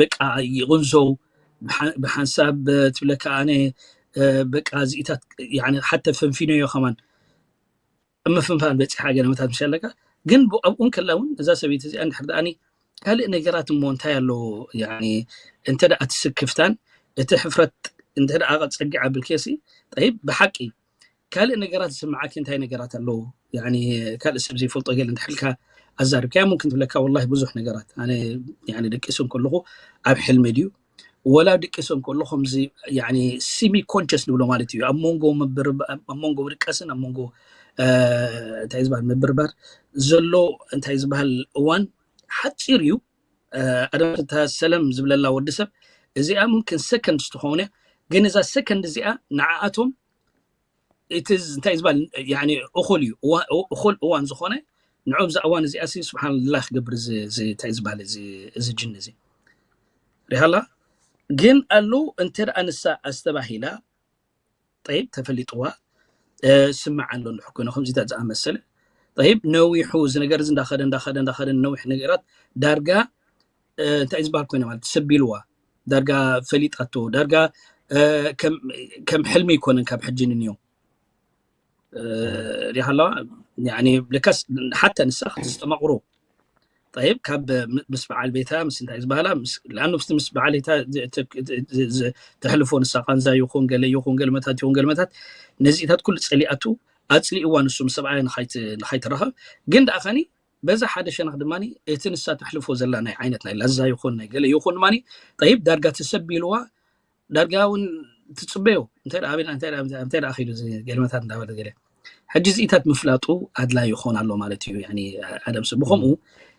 በቃ ይቕንዘው ብሓንሳብ ትብለካ ኣነ በቃ እዚኢታት ሓተ ፈንፊነዮ ከማን ምፍንፋን በፂሓ ገለመታት ምሽ ኣለካ ግን ኣብኡን ከላ እውን እዛ ሰበይቲ እዚኣ እንድሕር ደኣኒ ካልእ ነገራት እሞ እንታይ ኣለዎ እንተ ደኣ ትስክፍታን እቲ ሕፍረት እንተ ደኣ ጸጊዕ ኣብልክሲ ጠይብ ብሓቂ ካልእ ነገራት ዝስምዓኪ እንታይ ነገራት ኣለዎ ካልእ ሰብ ዘይፈልጦ ገለ እንድሕልካ ኣዛርብካያ ሙምክን ትብለካ ወላሂ ብዙሕ ነገራት ኣነ ደቂሶም ከለኹ ኣብ ሕልሚ ድዩ ወላ ድቂሶም ከሎ ከምዚ ስሚ ኮንሽስ ንብሎ ማለት እዩ ኣብ መንጎ ኣብ መንጎ ድቀስን ኣብ መንጎ እንታይ ዝበሃል ምብርባር ዘሎ እንታይ ዝበሃል እዋን ሓፂር እዩ ኣደምታ ሰለም ዝብለላ ወዲ ሰብ እዚኣ ሙምክን ሰከንድ ዝተኾነ ግን እዛ ሰከንድ እዚኣ ንዓኣቶም እቲ እንታይ ዝበሃል እኹል እዩ እኹል እዋን ዝኾነ ንዑ ብዛ እዋን እዚኣ ስብሓንላ ክገብር እንታይ ዝበሃል እዚ ጅን እዚ ሪሃላ ግን ኣሉ እንተ ደኣ ንሳ ኣስተባሂላ ጠይብ ተፈሊጥዋ ስምዕ ኣሎ ንሕኮይነ ከምዚታት ዝኣመሰለ ጠይብ ነዊሑ እዚ ነገር እዚ እንዳኸደ እንዳኸደ እንዳኸደ ነዊሕ ነገራት ዳርጋ እንታይ ዝበሃል ኮይነ ማለት ሰቢልዋ ዳርጋ ፈሊጣቶ ዳርጋ ከም ሕልሚ ይኮነን ካብ ሕጂ ንንዮም ሪሃ ኣለዋ ለካስ ሓታ ንሳ ክትስተማቕሮ ጠይብ ካብ ምስ በዓል ቤታ ምስ እንታይ ዝበሃላ ለኣኑ ምስ በዓል ቤታ ተሕልፎ ንሳ ቃንዛ ይኹን ገለ ይኹን ገልመታት ይኹን ገልመታት ነዚኢታት ኩሉ ፀሊኣቱ ኣፅሊእዋ ንሱ ምስ ሰብኣያ ንኻይትራኸብ ግን ደኣ ኸኒ በዛ ሓደ ሸነኽ ድማ እቲ ንሳ ተሕልፎ ዘላ ናይ ዓይነት ናይ ላዛ ይኹን ናይ ገለ ይኹን ድማ ጠይብ ዳርጋ ተሰቢልዋ ዳርጋ እውን ትፅበዮ እንታይ ደኣ ኣቤላ እንታይ ደኣ እንታይ ደኣ ኺሉ እዚ ገልመታት እንዳበለ ገለ ሕጂ እዚኢታት ምፍላጡ ኣድላይ ይኾን ኣሎ ማለት እዩ ያኒ ኣደም ሰብ ብኸምኡ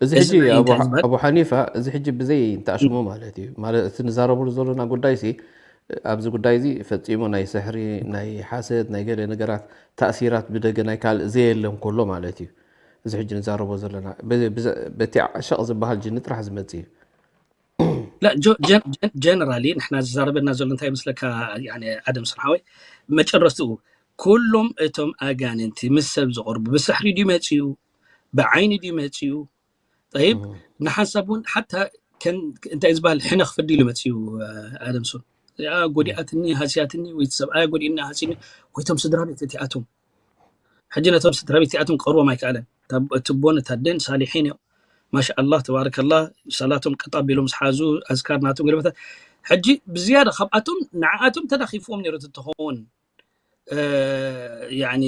እዚ እዚ ሕጂ ናይ ኣቡ እንታይ ዝበሃል ኣቡ ሓኒፋ እዚ ሕጂ ብዘይ እንተኣሽሙ ማለት እዩ ማለት እቲ ንዛረብሉ ዘለና ጉዳይ ሲ ኣብዚ ጉዳይ እዚ ፈፂሙ ናይ ስሕሪ ናይ ሓሰት ናይ ገለ ነገራት ተእሲራት ብደገ ናይ ካልእ ዘየለ እንከሎ ማለት እዩ እዚ ሕጂ ንዛረቦ ዘለና በ- ብዘ- በቲ ዓሻቕ ዝበሃል ጅኒ ጥራሕ ዝመፅእ እዩ لا ጀነራሊ ንሕና ዝዛረበና ዘሎ እንታይ ይመስለካ? ኣደም ስርሓወይ መጨረስትኡ ኩሎም እቶም ኣጋንንቲ ምስ ሰብ ዝቐርቡ ብስሕሪ ድዩ መፅዩ፣ ብዓይኒ ድዩ መፅዩ? ጠይብ ንሓንሳብ እውን ሓታ እንታይ ዝበሃል ሕነ ክፈዲ ኢሉ መፅዩ። ኣደምሶን ጎዲኣትኒ ሃስያትኒ ወይ ሰብኣያ ጎዲእና ሃሲኒ ወይቶም ስድራ ቤት እቲኣቶም ሕጂ ነቶም ስድራ ቤት እቲኣቶም ክቐርቦም ኣይከኣለን። እትቦን እታደን ሳሊሒን እዮም። ማሻኣላህ ተባረከላህ። ሰላቶም ቀጥ ኣቢሎም ዝሓዙ ኣዝካር ናቶም ገለመታት ሕጂ ብዝያዳ ካብኣቶም ንዓኣቶም ተዳኺፍዎም ነይሩ ተትኸውን ያኒ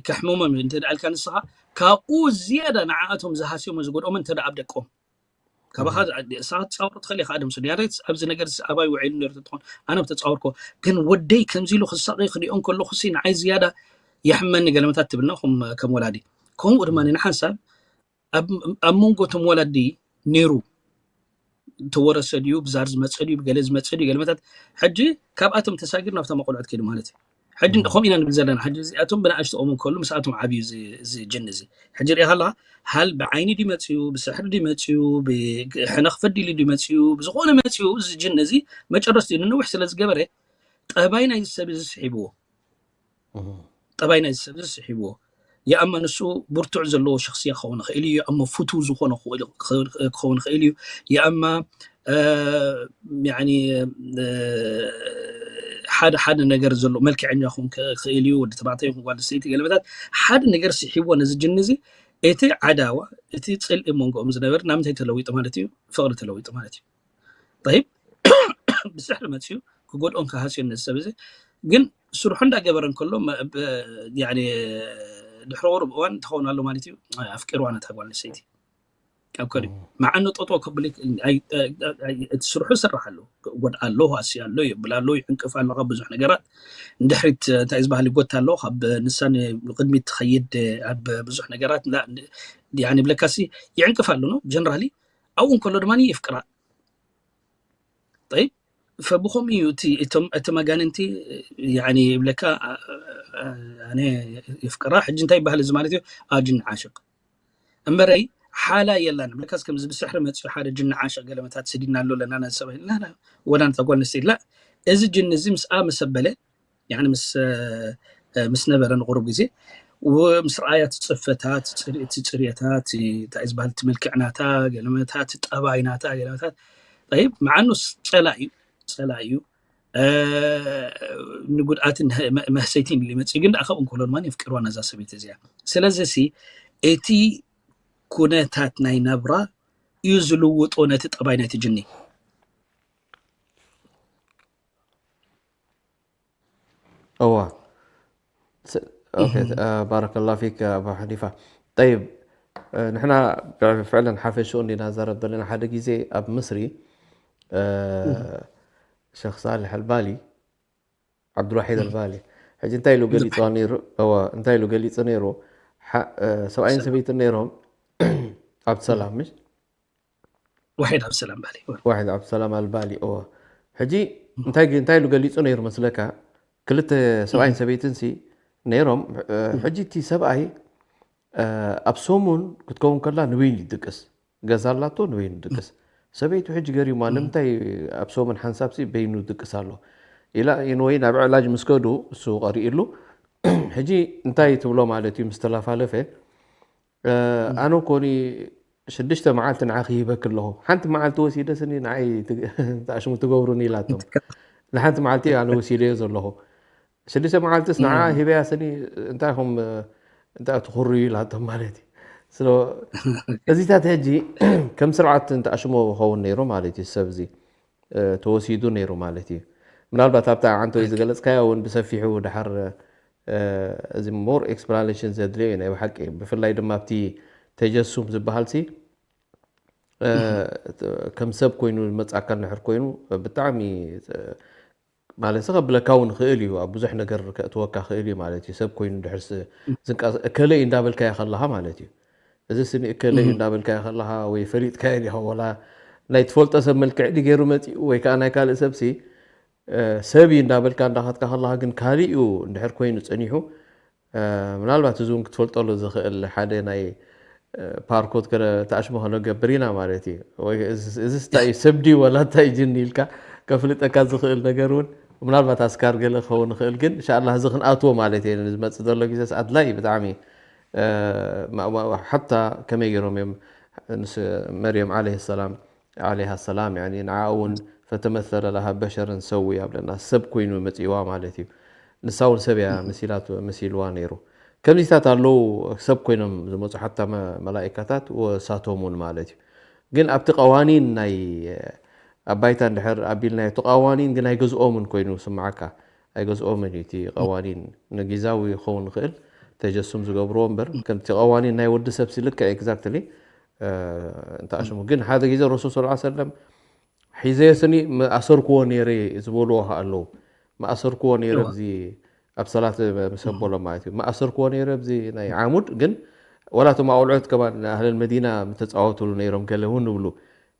ከሕምሞም እንተ ደኣልካ ንስኻ ካብኡ ዝያዳ ንዓኣቶም ዝሃስዮምን ዝጎድኦምን እንተ ደኣ ኣብ ደቆም ካባኻ ንስኻ ትፃወሮ ትኽእል ኢኻ። ኣደም ሱድያሬት ኣብዚ ነገር ኣባይ ውዒሉ ነሩ ትኾን ኣነ ብተፃወርኮ ግን ወደይ ከምዚ ኢሉ ክሳቐ ክሪኦ እንከለኹ ሲ ንዓይ ዝያዳ የሕመኒ ገለመታት ትብልና ከም ወላዲ። ከምኡ ድማ ንሓንሳብ ኣብ መንጎ እቶም ወላዲ ነይሩ ተወረሰ ድዩ ብዛር ዝመፀ ድዩ ብገለ ዝመፀ ድዩ ገለመታት ሕጂ ካብኣቶም ተሳጊር ናብቶም ኣቆልዑት ከይዱ ማለት እዩ። ሕጂ ከምኡ ኢና ንብል ዘለና ሕጂ እዚኣቶም ብንኣሽትኦም እንከሉ ምስኣቶም ዓብዩ እዚ ጅን እዚ ሕጂ ሪኢኻ ኣለኻ። ሃል ብዓይኒ ድዩ መፅዩ ብስሕሪ ድዩ መፅዩ ብሕነ ክፈዲሉ ድዩ መፅዩ ብዝኾነ መፅዩ እዚ ጅን እዚ መጨረስቲ ንንውሕ ስለ ዝገበረ ጠባይ ናይ ሰብ እዚ ስሒብዎ ጠባይ ናይ ሰብ ስሒብዎ የኣማ ንሱ ብርቱዕ ዘለዎ ሸክስያ ክኸውን ይኽእል እዩ። የኣማ ፍቱ ዝኾነ ክኸውን ይኽእል እዩ። የኣማ ሓደ ሓደ ነገር ዘሎ መልክዐኛ ክኸውን ክኽእል እዩ። ወዲ ተባዕታይ ይኹን ጓል ሰይቲ ገለመታት ሓደ ነገር ስሒብዎ ነዚ ጅን እዚ እቲ ዓዳዋ እቲ ፅልኢ መንጎኦም ዝነበር ናብ ምንታይ ተለዊጡ ማለት እዩ? ፍቕሪ ተለዊጡ ማለት እዩ። ጠይብ ብስሕሪ መፅዩ ክጎድኦን ክሃስዮን ነዚ ሰብ እዚ ግን ስርሑ እንዳገበረ እንከሎ ድሕሪ ቁሩብ እዋን እንተኸውን ኣሎ ማለት እዩ ኣፍቂርዋ ነታ ጓል ኣንስተይቲ ኣብ ከዲ መዓኑ ጠጦ ከብል እቲ ስርሑ ይሰርሕ ኣሎ ጎድኣ ኣሎ ሃስያ ኣሎ የብል ኣሎ ይዕንቅፍ ኣሎ ካብ ብዙሕ ነገራት ንድሕሪት እንታይ ዝበሃል ይጎታ ኣሎ ካብ ንሳ ንቅድሚት ትኸይድ ኣብ ብዙሕ ነገራት ብለካሲ ይዕንቅፍ ኣሎ ጀነራሊ ኣብኡ እንከሎ ድማ የፍቅራ ጠይብ ፈብኾም እዩ እቲ እቶም እቲ መጋንንቲ ያኒ ይብለካ ኣነ የፍቅራ ሕጂ እንታይ ይበሃል እዚ ማለት እዩ ኣጅን ዓሽቅ እምበረይ ሓላ የላን ብለካስ ከምዚ ብስሕሪ መፅኡ ሓደ ጅን ዓሽቅ ገለመታት ስዲና ኣሎ ኣለና ነዚ ሰብ ወላ ነታ ጓል ንስተይቲ ላ እዚ ጅን እዚ ምስኣ መሰበለ ምስ ምስ ነበረ ንቁሩብ ግዜ ምስ ረኣያ እቲ ፅፈታት እቲ ፅርየታት እንታይ ዝበሃል እቲ መልክዕ ናታ ገለመታት ጠባይ ናታ ገለመታት ይብ መዓኑ ፀላ እዩ ፀላ እዩ ንጉድኣትን መህሰይትን ይመፅእ ግን ደኣ ካብኡ እንከሎ ድማ የፍቅርዋ ነዛ ሰበይቲ እዚኣ ስለዚ ሲ እቲ ኩነታት ናይ ናብራ እዩ ዝልውጦ ነቲ ጠባይ ናይቲ ጅኒ እዋ ባረከላ ፊክ ኣባ ሓኒፋ ጠይብ ንሕና ፍዕለን ሓፈሽኡ እንዲና ዘረብ ዘለና ሓደ ግዜ ኣብ ምስሪ ሸክ ሳልሕ ኣልባሊ ዓብዱልዋሒድ ኣልባሊ ሕጂ እንታይ ኢሉ ገሊፅዋ ነይሩ እንታይ ኢሉ ገሊፁ ነይሩ ሰብኣይን ሰበይትን ነይሮም ኣብ ሰላም ምሽ ዋሒድ ኣብ ሰላም ባሊ ዋሒድ ኣብ ሰላም ኣልባሊ እወ ሕጂ እንታይ እንታይ ኢሉ ገሊፁ ነይሩ መስለካ ክልተ ሰብኣይን ሰበይትን ሲ ነይሮም ሕጂ እቲ ሰብኣይ ኣብ ሰሙን ክትከውን ከላ ንበይኑ ይድቅስ ገዛ ኣላቶ ንበይኑ ይድቅስ ሰበይቱ ሕጂ ገሪማ ንምንታይ ኣብ ሰሙን ሓንሳብ ሲ በይኑ ይድቅስ ኣሎ ኢላ ኢንወይ ናብ ዕላጅ ምስ ከዱ እሱ ቀሪእሉ ሕጂ እንታይ ትብሎ ማለት እዩ ምስ ተላፋለፈ ኣነ ኮኒ ሽዱሽተ መዓልቲ ንዓኺ ሂበኪ ኣለኹ ሓንቲ መዓልቲ ወሲደ ስኒ ንዓይ ኣሽሙ ትገብሩኒ ኢላቶም ንሓንቲ መዓልቲ ኣነ ወሲደዮ ዘለኹ ሽዱሽተ መዓልትስ ንዓ ሂበያ ስኒ እንታይ ኹም እንታይ ትኹርዩ ኢላቶም ማለት እዩ እዚታት ሕጂ ከም ስርዓት እንተኣሽሞ ኸውን ነይሩ ማለት እዩ ሰብ እዚ ተወሲዱ ነይሩ ማለት እዩ ምናልባት ኣብታ ዓንተወይ ዝገለፅካዮ እውን ብሰፊሑ ድሓር እዚ more explanation ዘድልዮ እዩ ናይ ብሓቂ ብፍላይ ድማ ኣብቲ ተጀሱም ዝበሃል ሲ ከም ሰብ ኮይኑ መፃእካ ንድሕር ኮይኑ ብጣዕሚ ማለት ከብለካ እውን ክእል እዩ ኣብ ብዙሕ ነገር ከእትወካ ክእል እዩ ማለት እዩ ሰብ ኮይኑ ድሕር ዝንቀስ እከለ እዩ እንዳበልካዮ ከለካ ማለት እዩ እዚ ስኒ እከለ እዩ እንዳበልካዮ ከለካ ወይ ፈሊጥካዮ ዲኻ ወላ ናይ ትፈልጦ ሰብ መልክዕ ዲ ገይሩ መፂኡ ወይ ከዓ ናይ ካልእ ሰብ ሲ ሰብ እዩ እንዳበልካ እንዳኸትካ ከለካ ግን ካልእ እዩ እንድሕር ኮይኑ ፀኒሑ ምናልባት እዚ እውን ክትፈልጠሉ ዝኽእል ሓደ ናይ ፓርኮት ገለ ተኣሽሞ ከነገብር ኢና ማለት እዩ። ወይ እዚ እንታይ እዩ፣ ሰብ ድዩ ወላ እንታይ እዩ ጅን ኢልካ ከፍልጠካ ዝኽእል ነገር እውን ምናልባት ኣስካር ገለ ክኸውን ይኽእል፣ ግን እንሻላ እዚ ክንኣትዎ ማለት እየ። ዝመፅእ ዘሎ ግዜስ ኣድላይ ብጣዕሚ ሓታ ከመይ ገይሮም እዮም መርየም ዓለይሃ ሰላም ዓለይሃ ሰላም ንዓ እውን ፈተመሰለ ለሃ በሸረን ሰውያ ብለና ሰብ ኮይኑ መፅእዋ ማለት እዩ። ንሳ እውን ሰብ እያ መሲልዋ ነይሩ። ከምዚታት ኣለዉ ሰብ ኮይኖም ዝመፁ ሓታ መላኢካታት ወሳቶም እውን ማለት እዩ። ግን ኣብቲ ቀዋኒን ናይ ኣባይታ እንድሕር ኣቢልናዮ እቲ ቀዋኒን ግን ኣይገዝኦምን ኮይኑ ስምዓካ ኣይገዝኦምን እዩ እቲ ቀዋኒን። ንጊዛዊ ይኸውን ይኽእል ተጀሱም ዝገብርዎ እምበር ከምቲ ቀዋኒን ናይ ወዲ ሰብ ሲልክዕ ኤግዛክትሊ እንተኣሽሙ ግን ሓደ ግዜ ረሱል ስ ሰለም ሒዘዮ ስኒ መኣሰርክዎ ነይረ ዝበልዎ ኣለዉ። መኣሰርክዎ ነይረ እዚ ኣብ ሰላት ምስ ኣበሎም ማለት እዩ። መኣሰርክዎ ነይረ እዚ ናይ ዓሙድ ግን ዋላ እቶም ኣውልዖት ከማን ኣህለል መዲና ምተፃወትሉ ነይሮም ገለ እውን ንብሉ።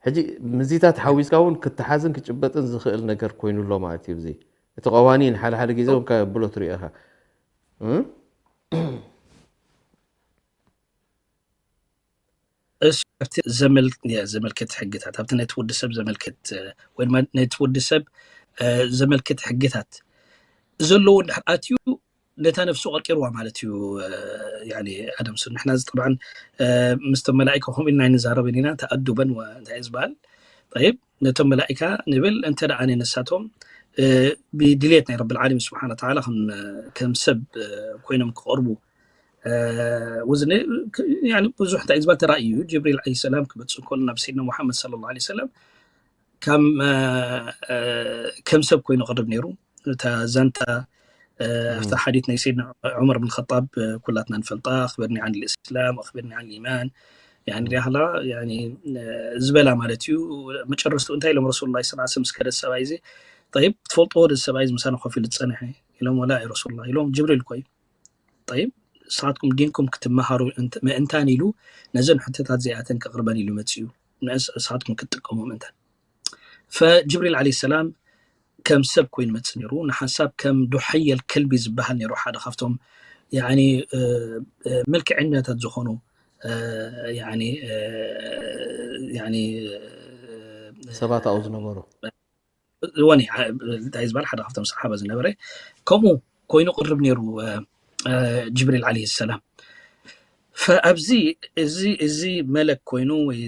ሕጂ ምዚታት ሓዊስካ እውን ክተሓዝን ክጭበጥን ዝኽእል ነገር ኮይኑ ኣሎ ማለት እዩ። እዚ እቲ ቀዋኒን ሓደ ሓደ ግዜ እውን ከብሎ ትሪኦ ኢኻ። እሱ ኣብቲ ዘመልክት ሕግታት ኣብቲ ነቲ ወዲ ሰብ ዘመልክት ወይ ድማ ነቲ ወዲ ሰብ ዘመልክት ሕግታት ዘለዎ እንድሕር ኣትዩ ነታ ነፍሱ ቀርቂርዋ ማለት እዩ። ኣደም ሱ ንሕና እዚ ጠብዓን ምስቶም መላኢካ ከምኡ ኢልና ኣይንዛረብን ኢና ተኣዱበን እንታይ ዝበሃል ጠይብ ነቶም መላኢካ ንብል እንተ ደኣ ንሳቶም ብድልየት ናይ ረብል ዓለሚን ስብሓን ወተዓላ ከም ሰብ ኮይኖም ክቐርቡ ብዙሕ እንታይ ዝበል ተራእዩ እዩ። ጅብሪል ዓለይሂ ሰላም ክመፅእ ከሎ ናብ ሰይድና ሙሓመድ ሰለላሁ ዓለይሂ ወሰለም ከም ሰብ ኮይኑ ቅርብ ነይሩ። እታ ዛንታ ኣብታ ሓዲት ናይ ሰይድና ዑመር ብን ኸጣብ ኩላትና ንፈልጣ ኣኽብርኒ ዓን ልእስላም ኣኽብርኒ ዓን ልኢማን ሪኣኽላ ዝበላ ማለት እዩ። መጨረስቱ እንታይ ኢሎም ረሱሉላ ስ ስለ ምስ ከደ ሰብኣይ እዚ ጠይብ ትፈልጥዎ ደ ሰብኣይ እዚ ምሳና ኮፍ ኢሉ ዝፀንሐ ኢሎም ወላ ረሱሉላ ኢሎም ጅብሪል እኮ እዩ ጠይብ ንስኻትኩም ዲንኩም ክትመሃሩ ምእንታን ኢሉ ነዘን ሕቶታት እዚኣተን ከቕርበን ኢሉ መፅኡ ንስኻትኩም ክትጥቀሙ ምእንታን ፈጅብሪል ዓለይሂ ሰላም ከም ሰብ ኮይኑ መፅእ ነይሩ ንሓንሳብ ከም ዱሐየል ከልቢ ዝበሃል ነይሩ ሓደ ካብቶም ያኒ መልክዐኛታት ዝኾኑ ያኒ ያኒ ሰባት ኣብኡ ዝነበሩ ወኒ እንታይ ዝበሃል ሓደ ካብቶም ሰሓባ ዝነበረ ከምኡ ኮይኑ ቅርብ ነይሩ ጅብሪል ዓለይሂ ሰላም ፈኣብዚ እዚ እዚ መለክ ኮይኑ ወይ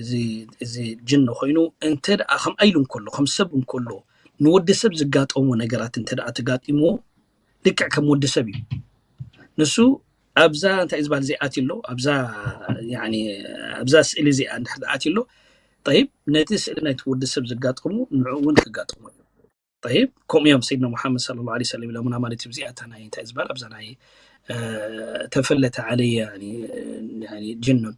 እዚ ጅን ኮይኑ እንተ ደኣ ከምኣ ኢሉ እንከሎ ከም ሰብ እንከሎ ንወዲ ሰብ ዝጋጠሙ ነገራት እንተ ደኣ ተጋጢምዎ ልክዕ ከም ወዲ ሰብ እዩ ንሱ ኣብዛ እንታይ ዝበሃል እዚኣ ኣትዩ ኣሎ ኣብዛ ኣብዛ ስእሊ እዚኣ እንድሕር ኣትዩ ኣሎ ጠይብ ነቲ ስእሊ ናይቲ ወዲ ሰብ ዝጋጠሙ ንዕኡ እውን ክጋጠሙ እዩ ጠይብ ከምኡ እዮም ሰይድና ሙሓመድ ስለ ላ ሰለም ኢሎምና ማለት እዩ እዚኣ እታ ናይ እንታይ ዝበሃል ኣብዛ ናይ ተፈለተ ዓለየ ጅኑን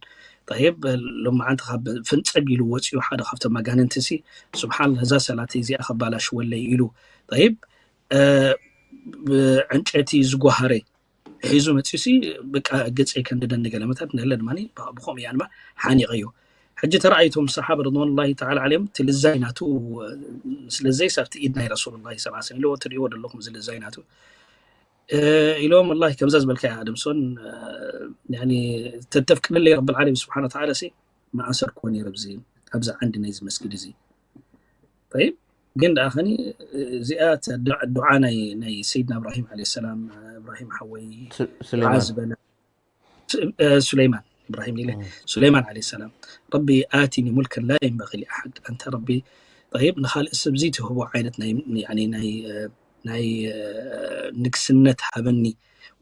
ጠይብ ሎማዓንቲ ካብ ፍንፀግ ኢሉ ወፂኡ ሓደ ካብቶም ኣጋንንቲ ሲ ስብሓን እዛ ሰላት እዚኣ ከባላሽወለይ ኢሉ ጠይብ ዕንጨቲ ዝጓሃረ ሒዙ መፂኡ ሲ በቃ ገፀይ ከንድደኒ ገለ መታት ንለ ድማ ብኸምኡ እያ ድማ ሓኒቐዮ ሕጂ ተረኣይቶም ሰሓብ ረድዋን ላሂ ተዓላ ዓለይም እቲ ልዛይ ናቱ ስለዘይ ሳብቲ ኢድ ናይ ረሱል ላ ስ ኢለ ትሪእዎ ዘለኹም እዚ ልዛይ ናቱ ኢሎም ወላሂ ከምዛ ዝበልካ ኣደምሶን ተተፍቅድለይ ረብል ዓለሚን ስብሓን ወተዓላ ሲ መኣሰርክዎ ነይረ ኣብዚ ኣብዚ ዓንዲ ናይዚ መስጊድ እዚ طيب ግን ደኣ ኸኒ እዚኣ ዱዓ ናይ ናይ ሰይድና እብራሂም ዓለይሂ ሰላም እብራሂም ሓወይ ዱዓ ሱሌማን ዝበለ ሱሌማን እብራሂም ኢለ ሱሌማን ዓለይሂ ሰላም ረቢ ኣቲኒ ሙልከን ላ የንበቂ ሊኣሓድ ኣንተ ረቢ طيب ንኻልእ ሰብ ዘይትህቦ ዓይነት ናይ ናይ ናይ ናይ ንግስነት ሃበኒ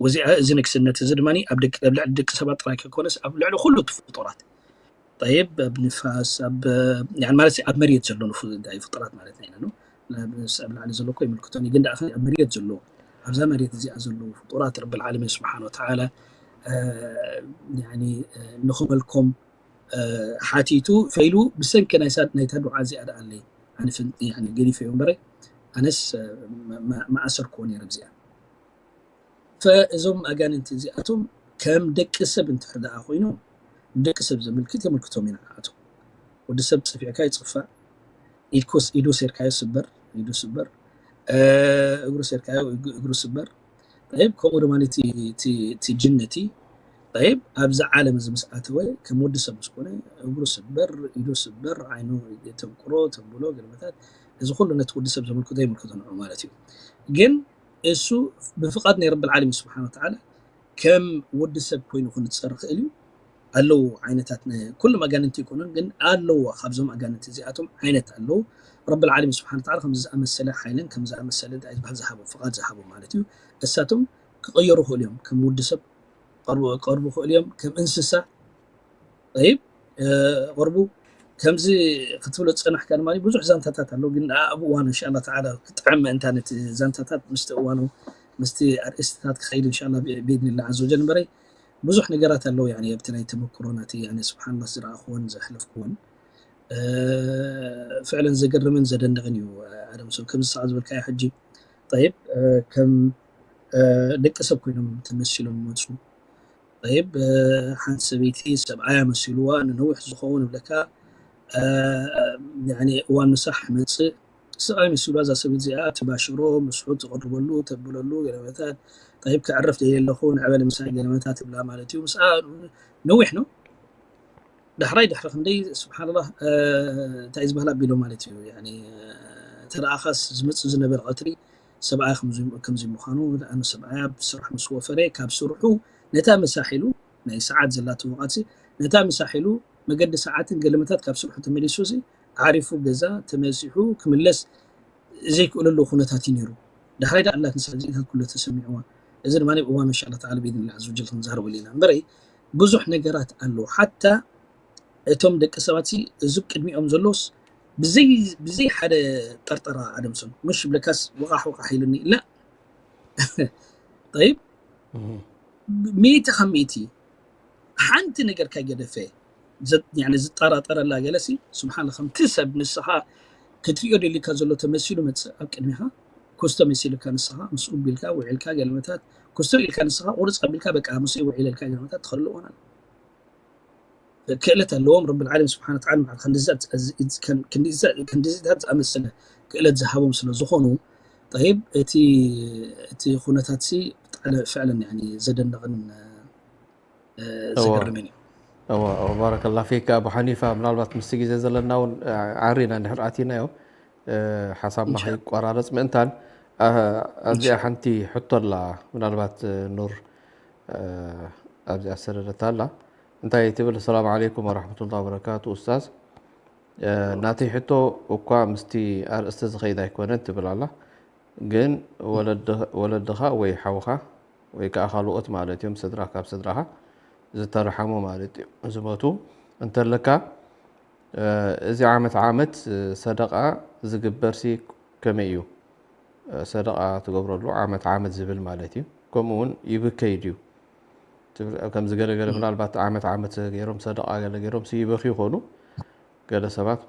ወዚኣ እዚ ንግስነት እዚ ድማ ኣብ ደቂ ኣብ ልዕሊ ደቂ ሰባት ጥራይ ከይኮነስ ኣብ ልዕሊ ኩሉ እቲ ፍጡራት طيب ኣብ ንፋስ ኣብ يعني ማለት ኣብ መሬት ዘሎ ፍጡራት ማለት ኢና ነው ኣብ ላዕሊ ዘሎ እኮ ይምልክቶኒ ግን ደኣ ኣብ መሬት ዘሎ ኣብዛ መሬት እዚኣ ዘለዉ ፍጡራት ረብል ዓለሚን ስብሓን ወተዓላ ንኽመልኮም ሓቲቱ ፈይሉ ብሰንኪ ናይታ ዱዓ እዚኣ ደኣ ኣለይ ኣነ ገዲፈዮ እምበረ ኣነስ መኣሰርክዎ ነይረ እዚኣ ፈእዞም ኣጋንንቲ እዚኣቶም ከም ደቂ ሰብ እንትሕር ደኣ ኮይኖም ንደቂ ሰብ ዘመልክት የመልክቶም ኢና ንዓቶም ወዲ ሰብ ፀፊዕካ ይፅፋዕ ኢድኮስ ኢዱ ሴርካዮ ስበር ኢዱ ስበር እግሩ ሴርካዮ እግሩ ስበር طيب ከምኡ ድማ እቲ ጅን እቲ ጠይብ፣ ኣብዚ ዓለም እዚ ምስ ኣተወ፣ ከም ወዲ ሰብ ምስ ኮነ፣ እግሩ ስበር፣ ኢዱ ስበር፣ ዓይኑ ተንቁሮ፣ ተብሎ፣ ገለመታት፣ እዚ ኩሉ ነቲ ወዲ ሰብ ዘመልክቶ የመልክቶ ንዑ ማለት እዩ። ግን እሱ ብፍቓድ ናይ ረብል ዓለሚን ስብሓን ወተዓላ ከም ወዲ ሰብ ኮይኑ ክንጸር ክእል እዩ። ኣለዉ ዓይነታት ነ-፣ ኩሎም ኣጋንንቲ ይኮኑን፣ ግን ኣለዎ ካብዞም ኣጋንንቲ እዚኣቶም ዓይነት ኣለዉ። ረብል ዓለሚን ስብሓን ወተዓላ ከም ዝኣመሰለ ሓይልን ከም ዝኣመሰለ እንታይ ዝበሃል ዝሃቦ፣ ፍቓድ ዝሃቦ ማለት እዩ። እሳቶም ክቕየሩ ክእሉ እዮም። ከም ወዲ ሰብ ቀርቡ፣ ቀርቡ ክእሉ እዮም። ከም እንስሳ፣ ጠይብ፣ እ፣ ቅርቡ ከምዚ ክትብሎ ዝጸናሕካ ድማ ብዙሕ ዛንታታት ኣሎ፣ ግን ኣብ እዋኑ እንሻላ ተዓላ ክጥዕም ምእንታን እቲ ዛንታታት ምስቲ እዋኑ፣ ምስቲ ኣርእስትታት ክኸይድ እንሻላ ብ-፣ ብኢድኒላ ዓዘ ወጀል እምበረይ ብዙሕ ነገራት ኣለዉ፣ ያኒ ኣብቲ ናይ ተመክሮ ናቲ፣ ያኒ ስብሓንላህ ዝረኣኽዎን ዘሕለፍክዎን፣ እ፣ ፍዕለን ዘገርምን ዘደንቕን እዩ። ኣደም ሰብ ከምዚ ሰዓ ዝበልካዮ ሕጂ፣ ጠይብ፣ እ፣ ከም፣ እ፣ ደቂ ሰብ ኮይኖም ተመሲሎም መጹ። ጠይብ፣ እ፣ ሓንቲ ሰበይቲ ሰብኣያ መሲልዋ ንነዊሕ ዝኸውን ይብለካ፣ እ፣ ያኒ እዋን ምሳሕ መጽእ፣ ሰብኣይ መሲልዋ እዛ ሰበይቲ እዚኣ ትባሽሮ፣ ምስሑ ትቕርበሉ፣ ተብለሉ፣ ገለመታት፣ ጠይብ፣ ከዕርፍ ደልየ ኣለኹ፣ ንዕበሊ ምሳይ፣ ገለመታት ትብላ ማለት እዩ። ምስኣ ነዊሕ ነው። ዳሕራይ ድሕሪ ክንደይ፣ ስብሓንላህ፣ እ፣ እንታይ ዝበሃል ኣቢሎ ማለት እዩ። ያኒ፣ እ፣ ተረኣኻስ ዝመጽእ ዝነበረ ቀትሪ ሰብኣያ ከምዚ፣ ከምዚ ምዃኑ፣ ደኣኑ ሰብኣያ ብስራሕ ምስ ወፈረ፣ ካብ ስርሑ ነታ ምሳሕ ኢሉ፣ ናይ ሰዓት ዘላቶ ወቓትሲ፣ ነታ ምሳሕ ኢሉ፣ መገዲ ሰዓትን ገለመታት ካብ ስርሑ ተመሊሱ ሲ፣ ዓሪፉ ገዛ ተመሲሑ ክምለስ ዘይክእለሉ ኩነታት እዩ ነይሩ። ዳሕራይ ደኣ ኣላ ክንሳ እዚኢታት ኩሎ ተሰሚዕዋ። እዚ ድማ ኣብ እዋኑ እንሻላ ተዓላ ብኢድኒላህ ዓዘ ወጀል ክንዛረበሉ ኢና። እምበረይ ብዙሕ ነገራት ኣሎ። ሓታ እቶም ደቂ ሰባት ሲ፣ እዚ ቅድሚኦም ዘሎስ ብዘይ፣ ብዘይ ሓደ ጠርጠራ ኣደምሶም። ምሽ ብለካስ ወቓሕ ወቓሕ ኢሉኒ። ላ። ጠይብ፣ እህ። ሚእቲ ካብ ሚእቲ ሓንቲ ነገር ካይገደፈ ዘ-፣ ያኒ ዝጠራጠረላ ገለሲ፣ ስብሓን፣ ከምቲ ሰብ ንስኻ ክትሪኦ ደሊካ ዘሎ ተመሲሉ መጽእ ኣብ ቅድሚኻ፣ ኩስቶ መሲልካ ንስኻ፣ ምስኡ ቢልካ፣ ውዒልካ፣ ገለመታት፣ ኩስቶ ኢልካ ንስኻ፣ ቁርጽ ኣቢልካ፣ በቃ፣ ምስኡ ውዒለልካ፣ ገለመታት፣ ትኸልእ ሆናል። ክእለት ኣለዎም። ረብል ዓለሚን ስብሓን ወተዓላ ንባዕልኻ ክንድዚ ዝኣ-፣ ክንድዚ-፣ ክንድዚታት ዝኣመሰለ ክእለት ዝሃቦም ስለ ዝኾኑ፣ ጠይብ፣ እቲ፣ እቲ ኩነታትሲ ብጣዕሚ ፍዕለን፣ ያኒ፣ ዘደንቕን፣ እ፣ እወ። ዘገርምን እዩ። እወ፣ እወ፣ ባረከላ ፊክ ኣቡ ሓኒፋ። ምናልባት ምስቲ ግዜ ዘለና እውን፣ እ፣ ዓሪና እንድሕር ኣቲናዮ፣ እ፣ ሓሳብና ኢንሻ-፣ ከይቋራረጽ ምእንታን፣ እ፣ ኣብዚኣ ኢንሻ-፣ ሓንቲ ሕቶ ኣላ፣ ምናልባት፣ እ፣ ኑር፣ እ፣ ኣብዚኣ ሰደደታ ኣላ። እንታይ ትብል? ሰላም ዓለይኩም ወራሕመቱላሂ ወበረካቱ ኡስታዝ። እ፣ ናተይ ሕቶ እኳ ምስቲ ኣርእስቲ ዝኸይድ ኣይኮነን ትብል ኣላ። ግን ወለድ-፣ ወለድኻ ወይ ሓውኻ ወይ ከኣ ካልኦት ማለት እዮም፣ ስድራ፣ ካብ ስድራኻ ዝተረሓሙ ማለት እዩ፣ ዝሞቱ እንተለካ፣ እ፣ እዚ ዓመት ዓመት፣ እ፣ ሰደቓ ዝግበርሲ ከመይ እዩ? እ፣ ሰደቓ ትገብረሉ ዓመት ዓመት ዝብል ማለት እዩ። ከምኡ እውን ይብከይ ድዩ? ትብል፣ ከምዚ ገለ ገለ ምናልባት ዓመት ዓመት ገይሮም ሰደቓ ገለ ገይሮም ሲ ይበኽዩ ይኾኑ። ገለ ሰባት፣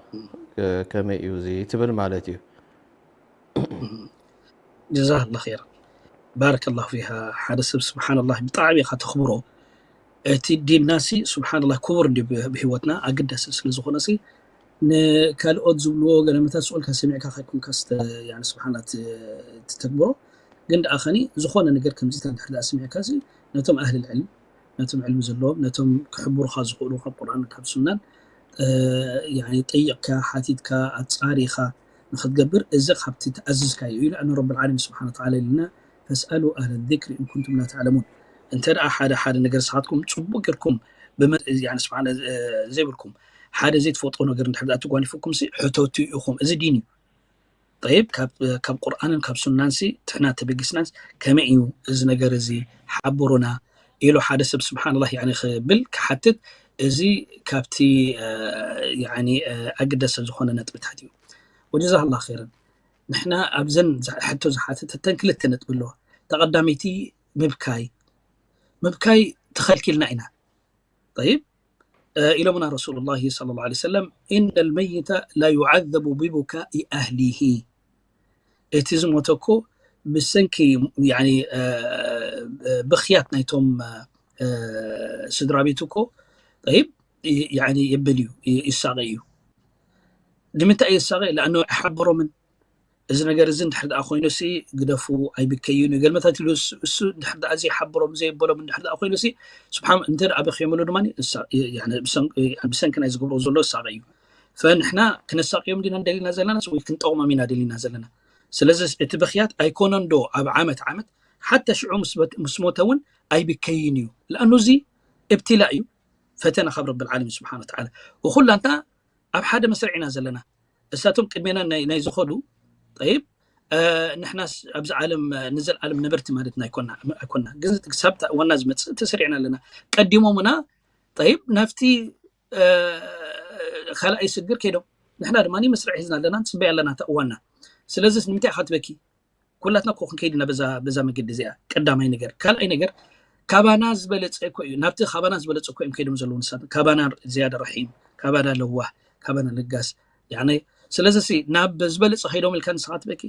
እ፣ ከመይ እዩ እዚ ትብል ማለት እዩ። ጀዛከላ ኸይራ። ባረከላሁ ፊሃ። ሓደ ሰብ ስብሓንላህ ብጣዕሚ ኢኻ ተኽብሮ። እቲ ዲንናሲ ስብሓንላህ ክቡር እንዲ ብ-፣ ብህይወትና ኣገዳሲ ስለ ዝኾነሲ ንካልኦት ዝብልዎ ገለመታት ስኡልካ ሰሚዕካ ከይኮንካ ስተ-፣ ያኒ ስብሓንላህ ት-፣ ትተግብሮ። ግን ደኣ ኸኒ ዝኾነ ነገር ከምዚታት እንድሕር ደኣ ሰሚዕካ ሲ ነቶም ኣህል ልዕልም፣ ነቶም ዕልሚ ዘለዎም፣ ነቶም ክሕብሩኻ ዝኽእሉ ካብ ቁርኣን ካብ ሱናን፣ እ፣ ያኒ ጠይቕካ፣ ሓቲትካ፣ ኣጻሪኻ ንኽትገብር፣ እዚ ካብቲ ተኣዝዝካዮ እዩ። ለኣኑ ረብል ዓለሚን ስብሓነ ወተዓላ ኢሉና፣ "ፈስኣሉ ኣህለ ዚክሪ ኢን ኩንቱም ላ ተዕለሙን።" እንተ ደኣ ሓደ፣ ሓደ ነገር ንስኻትኩም ጽቡቕ ጌርኩም ብመ-፣ ያኒ ስብሓነ፣ እ፣ ዘይብልኩም፣ ሓደ ዘይትፈልጦ ነገር እንድሕር ደኣ ተጓኒፉኩም ሲ፣ ሕተቱ ኢኹም። እዚ ዲን እዩ። ጠይብ፣ ካብ፣ ካብ ቁርኣንን ካብ ሱናን ሲ ትሕና ተበጊስናስ ከመይ እዩ እዚ ነገር እዚ ሓብሩና ኢሉ ሓደ ሰብ ስብሓንላህ ያኒ ክብል ክሓትት፣ እዚ ካብቲ፣ እ፣ ያኒ፣ እ፣ ኣገዳሲ ዝኾነ ነጥብታት እዩ። ወጀዛክላህ ኸይረን። ንሕና ኣብዘን ዝ-፣ ሕቶ ዝሓተተተን ክልተ ነጥቢ ኣለዋ። ተቐዳመይቲ ምብካይ። ምብካይ ተኸልኪልና ኢና። ጠይብ፣ እ፣ ኢሎምና ረሱሉላሂ ሰለላሁ ዐለይሂ ወሰለም፣ "ኢነል መይተ ላ ዩዓዘቡ ቢቡካኢ ኣህሊሂ።" እቲ ዝሞተ እኮ ብሰንኪ፣ ያኒ፣ እ፣ እ፣ ብኽያት ናይቶም፣ እ፣ ስድራ ቤቱ እኮ፣ ጠይብ፣ ይ-፣ ያኒ የብል እዩ፣ ይ-፣ ይሳቐ እዩ። ንምንታይ ይሳቐ? ለኣነሁ ኣይሓበሮምን። እዚ ነገር እዚ እንድሕር ደኣ ኮይኑሲ ግደፉ ኣይብከይን እዩ ገልመታት ኢሉ እሱ እንድሕር ደኣ ዘይሓብሮም ዘይበሎም እንድሕር ደኣ ኮይኑሲ ስብሓን እንተ ደኣ በኪዮምሉ ድማ ብሰንኪ ናይ ዝገብሮ ዘሎ ዝሳቀ እዩ። ፈንሕና ክነሳቅዮም ዲና ደሊና ዘለና ወይ ክንጠቕሞም ኢና ደሊና ዘለና? ስለዚ እቲ ብክያት ኣይኮነን ዶ ኣብ ዓመት ዓመት ሓታ ሽዑ ምስ ሞተ እውን ኣይብከይን እዩ። ለኣኑ እዚ እብትላ እዩ፣ ፈተና ካብ ረብል ዓለሚን ስብሓን ወተዓላ። ወኩላንታ ኣብ ሓደ መስርዕ ኢና ዘለና። እሳቶም ቅድሜና ናይ ዝኸዱ ጠይብ ንሕናስ ኣብዚ ዓለም ንዘለዓለም ነበርቲ ማለት ኣይኮና። ግን ክሳብ ዋና ዝመፅእ ተሰሪዕና ኣለና። ቀዲሞምና ጠይብ ናብቲ ካልኣይ ስግር ከይዶም፣ ንሕና ድማ መስርዕ ሒዝና ኣለና፣ ንፅበይ ኣለና እታ እዋና። ስለዚስ ንምንታይ ኢኻ ትበኪ? ኩላትና እኮ ክንከይድ ኢና በዛ በዛ መገዲ እዚኣ። ቀዳማይ ነገር። ካልኣይ ነገር ካባና ዝበለፀ እኮ እዩ፣ ናብቲ ካባና ዝበለፀ እኮ እዮም ከይዶም ዘለዉ ንሳት። ካባና ዝያዳ ረሒም፣ ካባና ለዋህ፣ ካባና ለጋስ። ያነ ስለዚ ሲ ናብ ዝበለፀ ከይዶም ኢልካ ንስኻ ትበኪ?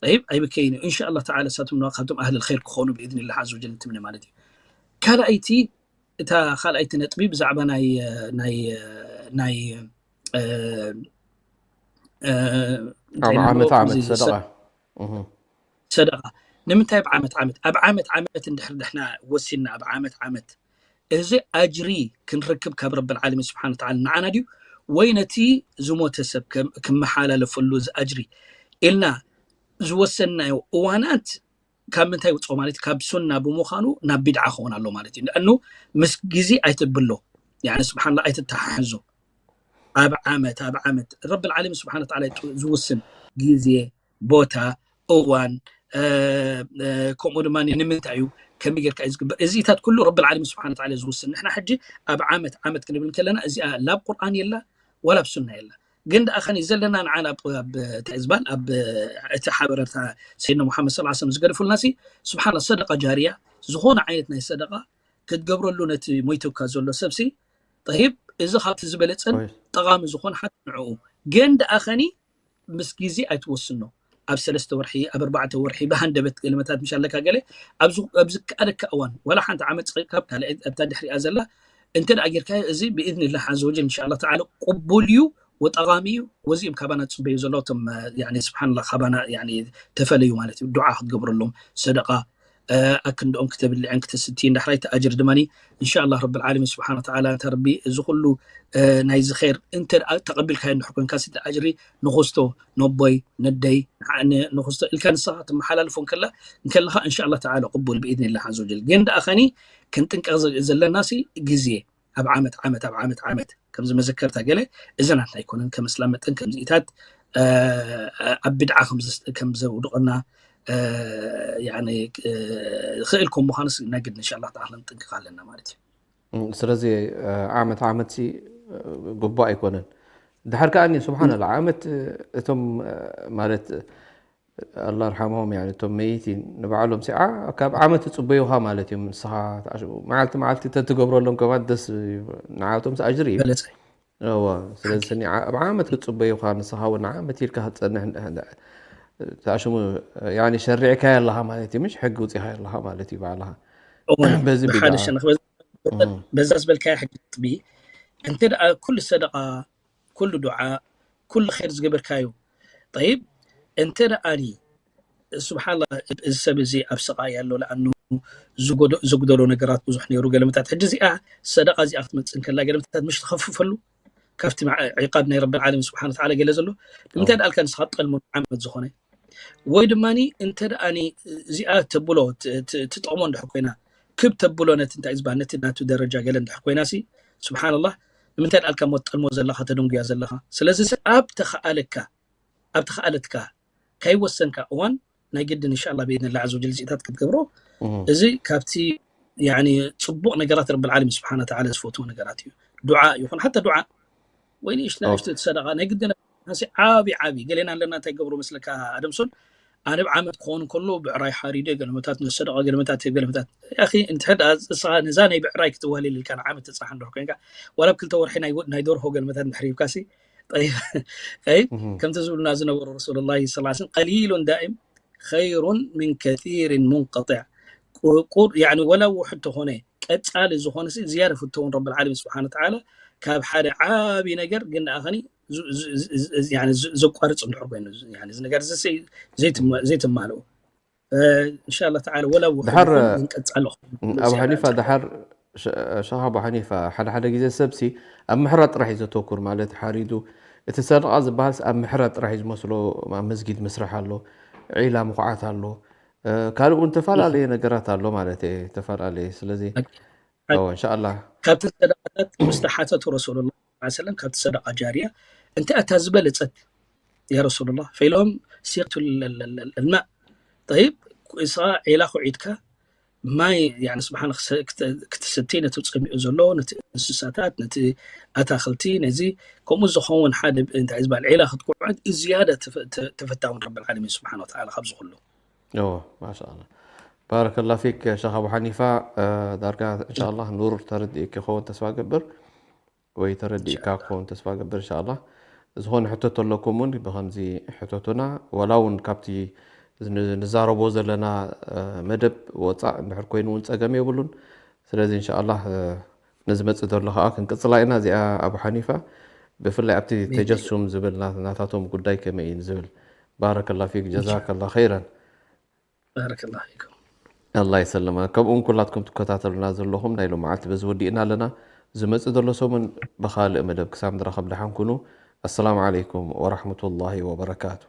ጠይብ ኣይብከይን እዩ። እንሻ ኣላህ ተዓላ እሳቶም ካብቶም ኣህል ኸይር ክኾኑ ብኢዝኒላህ ዓዘ ወጀል እንትምነ ማለት እዩ። ካልኣይቲ እታ ካልኣይቲ ነጥቢ ብዛዕባ ናይ ናይ ናይ ኣብ ዓመት ዓመት ሰደቃ ሰደቃ ንምንታይ ኣብ ዓመት ዓመት ኣብ ዓመት ዓመት እንድሕር ድሕና ወሲና ኣብ ዓመት ዓመት እዚ ኣጅሪ ክንረክብ ካብ ረብል ዓለሚን ስብሓን ወተዓላ ንዓና ድዩ ወይ ነቲ ዝሞተ ሰብ ክመሓላለፈሉ እዚ ኣጅሪ ኢልና ዝወሰንናዮ እዋናት ካብ ምንታይ ውፅኦ ማለት ካብ ሱና ብምዃኑ ናብ ቢድዓ ክኸውን ኣሎ ማለት እዩ። ንኣኑ ምስ ግዜ ኣይትብሎ ስብሓንላ ኣይትተሓሕዞ። ኣብ ዓመት ኣብ ዓመት ረብል ዓለሚን ስብሓን ወተዓላ ዝውስን ግዜ፣ ቦታ፣ እዋን ከምኡ ድማ ንምንታይ እዩ ከመይ ጌርካ እዩ ዝግበር? እዚታት ኩሉ ረብል ዓለሚን ስብሓን ወተዓላ ዝውስን። ንሕና ሕጂ ኣብ ዓመት ዓመት ክንብል ከለና እዚኣ ላብ ቁርኣን የላ ዋላ ኣብ ሱና የላ። ግን ደኣ ኸኒ ዘለና ንዓና እንታይ ዝበሃል ኣብ እቲ ሓበረታ ሰይድና ሙሓመድ ሰለላሁ ዐለይሂ ወሰለም ዝገደፉልና ሲ ስብሓን ሰደቃ ጃርያ ዝኾነ ዓይነት ናይ ሰደቃ ክትገብረሉ ነቲ ሞይተካ ዘሎ ሰብሲ ጠይብ እዚ ካብቲ ዝበለፀን ጠቓሚ ዝኾነ ሓንቲ ንዕኡ ግን ደኣ ኸኒ ምስ ግዜ ኣይትወስኖ። ኣብ ሰለስተ ወርሒ ኣብ ኣርባዕተ ወርሒ ብሃንደበት ገለመታት ምሽ ኣለካ ገለ ኣብ ዝከኣለካ እዋን ዋላ ሓንቲ ዓመት ፀቂጥካ ኣብታ ድሕሪኣ ዘላ እንተ ደኣ ጌርካዮ እዚ ብኢዝኒላህ ዓዘ ወጀል እንሻ ኣላህ ተዓላ ቅቡል እዩ ወጠቓሚ እዩ። ወዚ እዮም ካባና ዝፅበዩ ዘለዉ እቶም ስብሓንላ ካባና ተፈለዩ ማለት እዩ። ዱዓ ክትገብረሎም ሰደቃ ኣክንድኦም ክተብልዕን ክተስትይን ዳሕራይ እቲ ኣጅር ድማ እንሻ ኣላህ ረብል ዓለሚን ስብሓን ወተዓላ እንተ ረቢ እዚ ኩሉ ናይዚ ኸይር እንተ ተቐቢልካዮ እንድሕር ኮንካ እቲ ኣጅሪ ንኹስቶ ነቦይ ነደይ ንኹስቶ ኢልካ ንስኻ ትመሓላልፎ እንከላ እንከለኻ እንሻ ኣላህ ተዓላ ቅቡል ብኢዝኒላህ ዓዘ ወጀል። ግን ደኣ ኸኒ ክንጥንቀቕ ዘለና ሲ ግዜ ኣብ ዓመት ዓመት ኣብ ዓመት ዓመት ከምዚ መዘከርታ ገለ እዚ ናትና ኣይኮነን። ከም እስላም መጠን ከምዚኢታት ኣብ ብድዓ ከም ዘውድቐና ክእል ከም ምዃኑ ናይ ግድ እንሻ ኣላህ ተዓላ ክንጥንቀቕ ኣለና ማለት እዩ። ስለዚ ዓመት ዓመት ግቡእ ኣይኮነን። ድሓር ከኣ ስብሓንላ ዓመት እቶም ማለት ኣላ ርሓሞም እቶም መይቲን ንባዕሎም ሲዓ ካብ ዓመት ይፅበዩኻ ማለት እዮም። ንስኻ መዓልቲ መዓልቲ ተትገብረሎም ከማን ደስ ንዓቶም ኣጅሪ እዩ። ስለዚ ኣብ ዓመት ክፅበዩኻ ንስኻ እውን ዓመት ኢልካ ክትፀንሕ ተኣሽሙ ሸሪዕካዮ ኣለኻ ማለት እዩ። ምሽ ሕጊ ውፂኻዮ ኣለኻ ማለት እዩ ባዕልኻ። በዚ በዛ ዝበልካዮ ሕጊ ነጥቢ እንተ ደኣ ኩሉ ሰደቃ ኩሉ ዱዓ ኩሉ ኸይር ዝገበርካዮ ጠይብ እንተ ደኣኒ ስብሓንላ እዚ ሰብ እዚ ኣብ ስቓይ ኣሎ ለኣኑ ዝጉደሎ ነገራት ብዙሕ ነይሩ ገለመታት ሕጂ እዚኣ ሰደቃ እዚኣ ክትመፅእ እንከላ ገለመታት ምሽ ትኸፍፈሉ ካብቲ ዒቃብ ናይ ረብል ዓለሚን ስብሓን ወተዓላ ገለ ዘሎ ንምንታይ ደኣልካ ንስኻ ጠልሞ ዓመት ዝኾነ ወይ ድማ እንተ ደኣ እዚኣ ተብሎ ትጠቕሞ እንድሕር ኮይና ክብ ተብሎ ነቲ እንታይ ዝበሃል ነቲ ናቱ ደረጃ ገለ እንድሕር ኮይና ሲ ስብሓንላህ ንምንታይ ደኣልካ ሞ ትጠልሞ ዘለኻ ተደንጉያ ዘለኻ? ስለዚ ኣብ ተኸኣለካ ኣብ ተኸኣለትካ ካይወሰንካ እዋን ናይ ግድን እንሻላ ብኢድንላ ዓዘ ወጀል እዚታት ክትገብሮ እዚ ካብቲ ጽቡቕ ነገራት ረብል ዓለሚን ስብሓን ወተዓላ ዝፈትዎ ነገራት እዩ። ዱዓ ይኹን ሓታ ዱዓ ወይ ንእሽቶ ንእሽቶ እቲ ሰደቃ ናይ ግድን ዓቢ ዓቢ ገሌና ኣለና እንታይ ገብሮ መስለካ ኣደምሶን ኣነ ብዓመት ክኾን ከሎ ብዕራይ ሓሪደ ገለመታት ነሰደቃ ገለመታት ገለመታት ያኺ እንድሕር ደኣ ንስኻ ነዛ ናይ ብዕራይ ክትዋልል ኢልካ ንዓመት ትፅራሕ እንድሕር ኮይንካ ዋላ ኣብ ክልተ ወርሒ ናይ ደርሆ ገለመታት እንድሕር ሂብካሲ ከምቲ ዝብሉና ዝነበሩ ረሱሉላሂ ሰለላሁ ዐለይሂ ወሰለም ቀሊሉን ዳኢም ኸይሩን ሚን ከሲሪን ሙንቀጢዕ ወላ ውሑድ ተኾነ ቀጻሊ ዝኾነ ዝያዳ ፍተውን ረብል ዓለሚን ስብሓን ወተዓላ ካብ ሓደ ዓቢ ነገር ግን ደኣ ኸኒ ዘቋርፅ እንድሕር ኮይኑ፣ እዚ ነገር ዘይትማልኡ፣ እንሻላ ተዓላ ወላ ውሕድ ድሓር ይኹን ክንቀፅሎ ኣብ ሓኒፋ ድሓር ሸኻ ኣቡ ሓኒፋ ሓደ ሓደ ግዜ ሰብሲ ኣብ ምሕራድ ጥራሕ እዩ ዘተኩር። ማለት ሓሪዱ እቲ ሰደቃ ዝበሃልስ ኣብ ምሕራድ ጥራሕ እዩ ዝመስሎ። ኣብ መስጊድ ምስራሕ ኣሎ፣ ዒላ ምኹዓት ኣሎ፣ ካልእ እውን ተፈላለየ ነገራት ኣሎ ማለት እየ። ተፈላለየ ስለዚ እንሻላ ካብቲ ሰደቃታት ምስ ተሓተቱ ረሱሉላ ሰለም ካብቲ ሰደቃ ጃርያ እንታይ ኣታ ዝበለፀት ያ ረሱሉላ ፈኢሎም ሲቅቱ ልማእ ጠይብ እሳ ዒላ ኩዒትካ ማይ ስብሓን ክትስቲ ነቲ ፀሚኡ ዘሎ ነቲ እንስሳታት ነቲ ኣታክልቲ ነዚ ከምኡ ዝኸውን ሓደ እንታይ ዝበሃል ዒላ ክትኩዕት ዝያዳ ተፈታውን ረብል ዓለሚን ስብሓን ወተዓላ ካብዚ ኩሉ ማሻላ ባረከላ ፊክ ሸኽ ኣቡ ሓኒፋ ዳርጋ እንሻላ ኑር ተረዲእ ክኸውን ተስፋ ገብር ወይ ተረዲእካ ክኸውን ተስፋ ገብር እንሻላ ዝኾነ ሕቶ ተለኩም እውን ብከምዚ ሕተቱና ወላ እውን ካብቲ ንዛረቦ ዘለና መደብ ወፃእ እንድሕር ኮይኑ እውን ፀገም የብሉን ስለዚ እንሻላ ንዝመፅእ ዘሎ ከዓ ክንቅፅላ ኢና እዚኣ ኣቡ ሓኒፋ ብፍላይ ኣብቲ ተጀሱም ዝብል ናታቶም ጉዳይ ከመይ እዩ ዝብል ባረከላ ፊክ ጀዛከላ ኸይረን ባረከላ ፊኩም ኣላ ይሰለማ ከምኡውን ኩላትኩም ትከታተሉና ዘለኹም ናይ ሎመዓልቲ በዚ ወዲእና ኣለና ዝመፅእ ዘሎ ሰሙን ብካልእ መደብ ክሳብ ንራኸብ ደሓን ኩኑ السلام عليكم ورحمة الله وبركاته